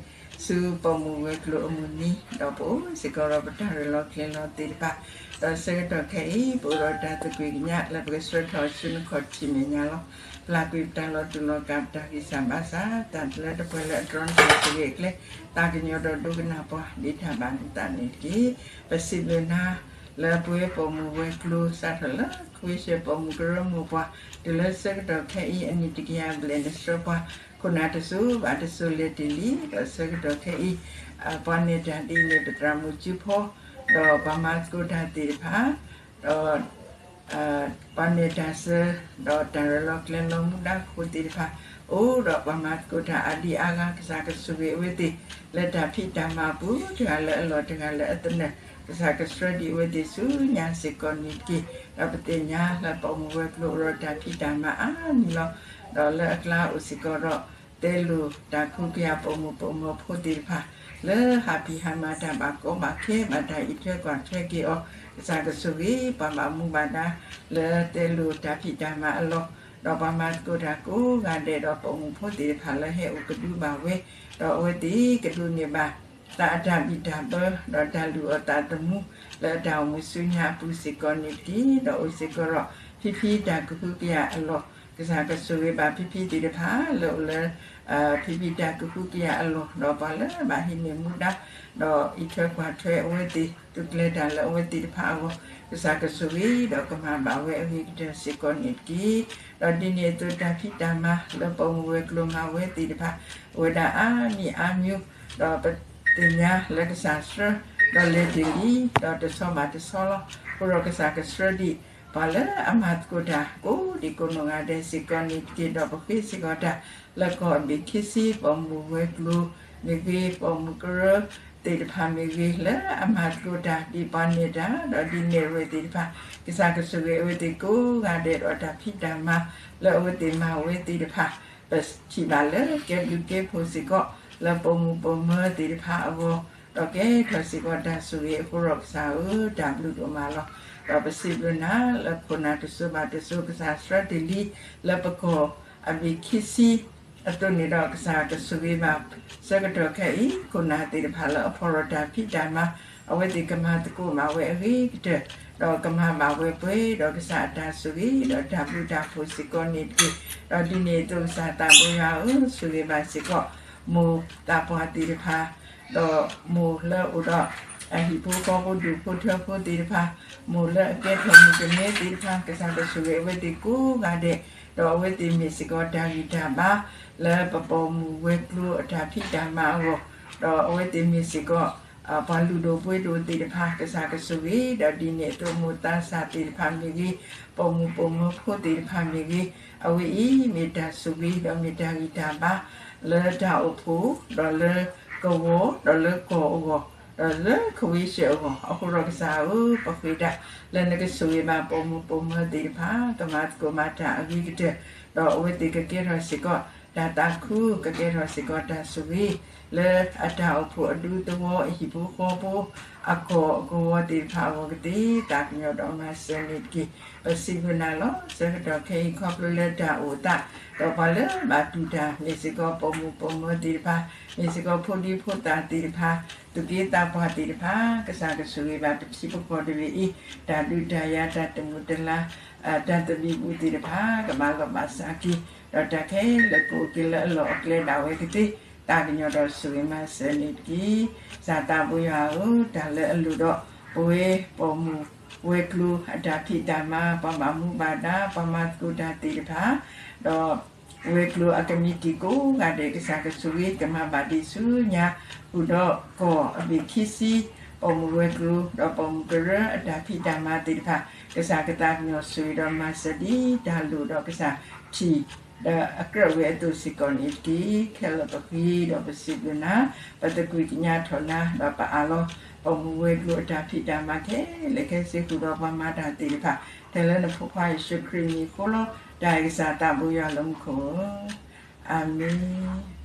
ဆူပိာ်မုၣ်ဝဲၤကျိၤအမုၢ်နံၤ, ဒီးပအိၣ်စ့ၢ်ကီးဒီးပတၢ်ရဲၣ်လီၤကျဲၤလီၤသ့ၣ်တဖၣ်, ဒီးဆၢကတီၢ်ခဲအံၤ ပအိၣ်ဒီးတၢ်သကွံၢ်ကညးလၢပကဆှၢထီၣ်ဆူနခီၣ်ထံးမဲာ်ညါလီၤ. ပျၢ်ကွံာ်ပတၢ်လီၤတူာ်လီၤကာ် ပတၢ်ဂံၢ်စၢ်ဘါစၢ် တၢ်လၢတပှဲၤလၢအတြီနတၢ်ဆိၣ်ဂ့ၤအကျဲ, သးကညီၤဒီးဒိကနၣ်ပှၤ ဒ်တၢ်ဘၣ်နသးန့ၣ်တက့ၢ်. ပစံးဘျုးနၤလၢပဝဲပိာ်မုၣ်ဝဲၤကျိၤ စးထီၣ်လၢ ခွ့ဆၢ ပိာ်မုၣ်ကရၢမိၢ်ပှၢ် တုၤလၢဆၢကတီၢ်ခဲအံၤ အနံၣ်တကယၤဘျဲၣ် နဆှၢပှၤ ခိၣ်နၢ်တစိၤဘၣ်တစိၤလဲၤတ့ၢ်လံ, ဒီးဆၢကတီၢ်ခဲအံၤ ပှၤနဲၣ်တၢ်ဒ်အမ့ၢ်ပသရၣ်မုၣ်စုဖီ, ဒီးပှၤမၤသကိးတၢ်သ့ၣ်တဖၣ်, ဒီး ပှၤနဲၣ်တၢ်စၢၤ ဒီးတၢ်ရဲၣ်လီၤကျဲၤလီၤမူဒါခိၣ်သ့ၣ်တဖၣ်, အိၣ်ဒီးပှၤမၤသကိးတၢ်အါဒံအါဂၤ ကစၢ်ကဆိၣ်ဂ့ၤအဝဲသ့ၣ် လၢတၢ်ဖံးတၢ်မၤအပူၤ တဂၤလၢအလီၢ် တဂၤလၢအသနၢၣ်, ကစၢ်ကဆှၢဒံးအဝဲသ့ၣ်ဆူညါစ့ၢ်ကီးန့ၣ်တက့ၢ်. ဒီးပသ့ၣ်ညါလၢပိာ်မုၣ်ဝဲၤကျိၤအိၣ်ဒီးတၢ်ဖံးတၢ်မၤအါမံၤလီၤ. ဒီးလၢအကျါအိၣ်စ့ၢ်ကီးဒီး တဲလိာ်တၢ်ကဟုကယာ်ပိာ်မုၣ်ပိာ်မၢၤဖိသ့ၣ်တဖၣ် လၢဟးဖံးဟးမၤတၢ်ဘၣ်ကီဘၣ်ခဲ ဘၣ်တၢ်အံးထွဲကွၢ်ထွဲက့ၤအီၤ, ကစၢ်ကဆိၣ်ဂ့ၤပှၤဘၣ်မူဘၣ်ဒါ လၢတဲလိာ်တၢ်ဖံးတၢ်မၤအလီၢ်, ဒီးပှၤမၤသကိးတၢ်ကိးဂၤဒဲး ဒီးပိာ်မုၣ်ဖိသ့ၣ်တဖၣ်လၢဟဲအိၣ်ကဒုဘၣ်ဝဲ, ဒီးအဝဲသ့ၣ်ကဒိးန့ၢ်ဘၣ် သးအတၢ်ဘံၣ်တၢ်ဘၢ ဒီးတၢ်လုၢ်အီၣ်သးသမူ လၢအတၢ်အိၣ်မူဆူညါအပူၤစ့ၢ်ကီးန့ၣ်တက့ၢ်. ဒီးအိၣ်စ့ၢ်ကီးဒီး ဖံဖံတၢ်ကဟုကယာ်အလီၢ်, ကစၢ်ကဆိၣ်ဂ့ၤဘၣ်ဖံဖံသ့ၣ်တဖၣ် လၢအိၣ်လၢ ဖံဖံတၢ်ကဟုကယာ်အလီၢ်, ဒီးပှၤလၢဘၣ်ဟံးန့ၢ်မူဒါ ဒီးအံးထွဲကွၢ်ထွဲအဝဲသ့ၣ် သုးကျဲၤတၢ်လၢအဝဲသ့ၣ်တဖၣ်အဂီၢ်, ကစၢ်ကဆိၣ်ဂ့ၤ ဒီးကမၤဘၣ်ဝဲအဂ့ၤကတၢၢ်စ့ၢ်ကီးန့ၣ်တက့ၢ်. ဒီးဒ်န့ၣ်အသိးတၢ်ဖံးတၢ်မၤ လၢပိာ်မုၣ်ဝဲၤကျိၤမၤဝဲသ့ၣ်တဖၣ် အိၣ်ဝဲဒၣ်အါမံၤအါမံၤ, ဒီးပသ့ၣ်ညါလၢကစၢ်ဆှၢ ဒီးလဲၤတ့ၢ်လံ, ဒီးတဆီဘၣ်တဆီလီၤ. အဃိဒီးကစၢ်ကဆှၢဒံး ပှၤလၢအမၤသကိးတၢ် ကိးဒံကိးနီၢ်ဂၤဒဲးစ့ၢ်ကီးန့ၣ်တက့ၢ်. ဒီးပဃ့စ့ၢ်ကီးတၢ် လၢကီၢ်အဘ့ၣ်ခံဆံ ပိာ်မုၣ်ဝဲၤကျိၤမ့ၢ်ဂ့ၤ, ပိာ်မုၣ်ကရၢသ့ၣ်တဖၣ်မ့ၢ်ဂ့ၤ, လၢအမၤသကိးတၢ် ဒ်ပှၤနဲၣ်တၢ် ဒီးဒ်နဲၣ်ရွဲၣ်သ့ၣ်တဖၣ်, ကစၢ်ကဆိၣ်ဂ့ၤအဝဲသ့ၣ်ကိးဂၤဒဲး ဒီးတၢ်ဖံးတၢ်မၤ လၢအဝဲသ့ၣ်မၤဝဲသ့ၣ်တဖၣ် ပထံၣ်ဘၣ်လၢကဲဘျုးကဲဖှိၣ်စ့ၢ်ကီး လၢပိာ်မုၣ်ပိာ်မၢၤသ့ၣ်တဖၣ်အဂီၢ်, ဒီးကဲထီၣ်စ့ၢ်ကီးတၢ်ဆိၣ်ဂ့ၤအဃိဒီးကစၢ်ဧၢ တၢ်ဘျုးဒိၣ်မးလီၤ. ဒီးပစံးဘျုးနၤလၢခိၣ်နၢ်တစိၤဘၣ်တစိၤ ကစၢ်ဆှၢတ့ၢ်လံ လၢပကီၢ်အဘ့ၣ်ခံဆံ အသိးန့ၣ်ဒီးကစၢ်ကဆိၣ်ဂ့ၤဘၣ် ဆၢကတီၢ်ခဲအံၤ ခိၣ်နၢ်သ့ၣ်တဖၣ်လၢအဖီၣ်ထီၣ်တၢ်ဖံးတၢ်မၤ အဝဲသ့ၣ်ကမၤသကိးဘၣ်ဝဲအဂ့ၤကတၢၢ်, ဒီးကမၤဘၣ်ဝဲပှဲၤဒီးကစၢ်အတၢ်ဆိၣ်ဂ့ၤ ဒီးတၢ်ဘျုးတၢ်ဖှိၣ်စ့ၢ်ကီးန့ၣ်တက့ၢ်. ဒီးဒ်န့ၣ်အသိးကစၢ်သးဘိယွၤဧၢ, ဆိၣ်ဂ့ၤဘၣ်စ့ၢ်ကီး မိၢ်သးပှၢ်သ့ၣ်တဖၣ် ဒီးမိၢ်လၢအိၣ်ဒီး အဟံၣ်ဖိဃီဖိဒူၣ်ဖိထၢဖိသ့ၣ်တဖၣ်, မိၢ်လၢအကဲထီၣ်မုၣ်ကမဲသ့ၣ်တဖၣ်, ကစၢ်ကဆိၣ်ဂ့ၤအဝဲသ့ၣ်ကိးဂၤဒဲး, ဒီးအဝဲသ့ၣ်မ့ၢ်စ့ၢ်ကီးတၢ်ဂံၢ်တၢ်ဘါ လၢပပိာ်မုၣ်ဝဲၤကျိၤအတၢ်ဖံးတၢ်မၤအဂီၢ်, ဒီးအဝဲသ့ၣ်မ့ၢ်စ့ၢ်ကီး ပှၤလုၢ်ဒိၣ်ပှ့ၤဒိၣ်သ့ၣ်တဖၣ် ကစၢ်ကဆိၣ်ဂ့ၤ, ဒီးဒ်န့ၣ်အသိးမိၢ်သးစၢ်သ့ၣ်တဖၣ်မ့ၢ်ဂ့ၤ, ပိာ်မုၣ်ပိာ်မၢၤဖိသ့ၣ်တဖၣ်မ့ၢ်ဂ့ၤ, အဝဲအံၤမ့ၢ်တၢ်ဆိၣ်ဂ့ၤ ဒီးမ့ၢ်တၢ်ဂံၢ်တၢ်ဘါ လၢတၢ်အိၣ်ဖှိၣ်, ဒီးလၢကဝီၤ, ဒီးလၢကီၢ်အဂီၢ်, ဒီးလၢခဝ့ၡၢၣ်အဂီၢ်, အဃိဒီးကစၢ်ဧၢ, ပဃ့တၢ်လၢနကဆိၣ်ဂ့ၤဘၣ်ပိာ်မုၣ်ပိာ်မၢၤသ့ၣ်တဖၣ် ကမၤသကိးမၤတၢ်အဂ့ၤကတၢၢ်, ဒီးအဝဲသ့ၣ်ကကဲထီၣ်စ့ၢ်ကီး တၢ်သးခု ကကဲထီၣ်စ့ၢ်ကီးတၢ်ဆိၣ်ဂ့ၤ လၢအတၢ်အိၣ်ဖှိၣ်အဒူသဝီ အဟံၣ်ဖိဃီဖိ အကီၢ်အကဝီၤသ့ၣ်တဖၣ်အဂီၢ်ကသ့ သးကညီၤဒီးမၤစၢၤန့ၣ်တက့ၢ်. ပစံးဘျုးနၤလီၤ. ဆၢကတီၢ်ခဲအံၤ ခီဖျိလၢတၢ်အိၣ်သး ဒီးပှၤလၢဘၣ်တူၢ်တၢ် မ့ၢ်စ့ၢ်ကီးပိာ်မုၣ်ပိာ်မၢၤသ့ၣ်တဖၣ်, မ့ၢ်စ့ၢ်ကီးဖိဒံဖိသၣ်သ့ၣ်တဖၣ်, သူၣ်က့သးပှၢ်သ့ၣ်တဖၣ်, ကစၢ်ကဆိၣ်ဂ့ၤဘၣ်ပထံပကီၢ်တဘ့ၣ်အံၤ တၢ်ဒုးတၢ်ယၤ တၢ်တမုာ်တလၤ တၢ်သဘံၣ်ဘုၣ်သ့ၣ်တဖၣ် ကဘၣ်ဂီၢ်ဘၣ်စးက့ၤ, ဒီးတၢ်ခဲလၢာ်ကအိၣ်က့ၤလၢအလီၢ်အကျဲဒၣ်ဝဲကသ့ သးကညီၤဒီးဆိၣ်ဂ့ၤမၤစၢၤန့ၣ်တက့ၢ်. ကစၢ်သးဘိယွၤဧၢ, တၢ်လၢအလိၣ်ဒီး ပဝဲပိာ်မုၣ်ဝဲၤကျိၤအတၢ်ဖံးတၢ်မၤ, ပှၤဘၣ်မူဘၣ်ဒါ, ပှၤမၤသကိးတၢ်သ့ၣ်တဖၣ်, ဒီးဝဲၤကျိၤအကမံးတံာ်ကိးဂၤဒဲး ကစၢ်ကဆိၣ်ဂ့ၤကမၤဘၣ်ဒံးဆူညါ, ဃုာ်ဒီးကီၢ်အဘ့ၣ်ခံဆံ, ပိာ်မုၣ်ဝဲၤကျိၤ ဒီးပိာ်မုၣ်ကရၢအတၢ်ဖံးတၢ်မၤသ့ၣ်တဖၣ်, ကစၢ်ကသးကညီၤဆိၣ်ဂ့ၤဒီးမၤစၢၤဒ်တၢ်လိၣ်ဒီးကစၢ်ထံၣ် ဒီးအကြၢးဝဲအသိးစ့ၢ်ကီးန့ၣ်တက့ၢ်. ခဲလၢာ်ပဃ့ဒီးပစံးဘျုးနၤ, ပသကွံာ်ကညးထီၣ်နၤ, ဒီးပအၢၣ်လီၤ ပိာ်မုၣ်ဝဲၤကျိၤအတၢ်ဖံးတၢ်မၤခဲလၢာ်ခဲဆ့ ဃုာ်ဒီးပှၤမၤတၢ်သ့ၣ်တဖၣ်, တၢ်လၢနဖိခွါယ့ၣ်ၡူးခရံာ်မံၤအဃိလီၤ. တၢ်အံၤကစၢ်သးဘိယွၤလၢမူခိၣ်ဧၢ, အၤမ့ၣ်.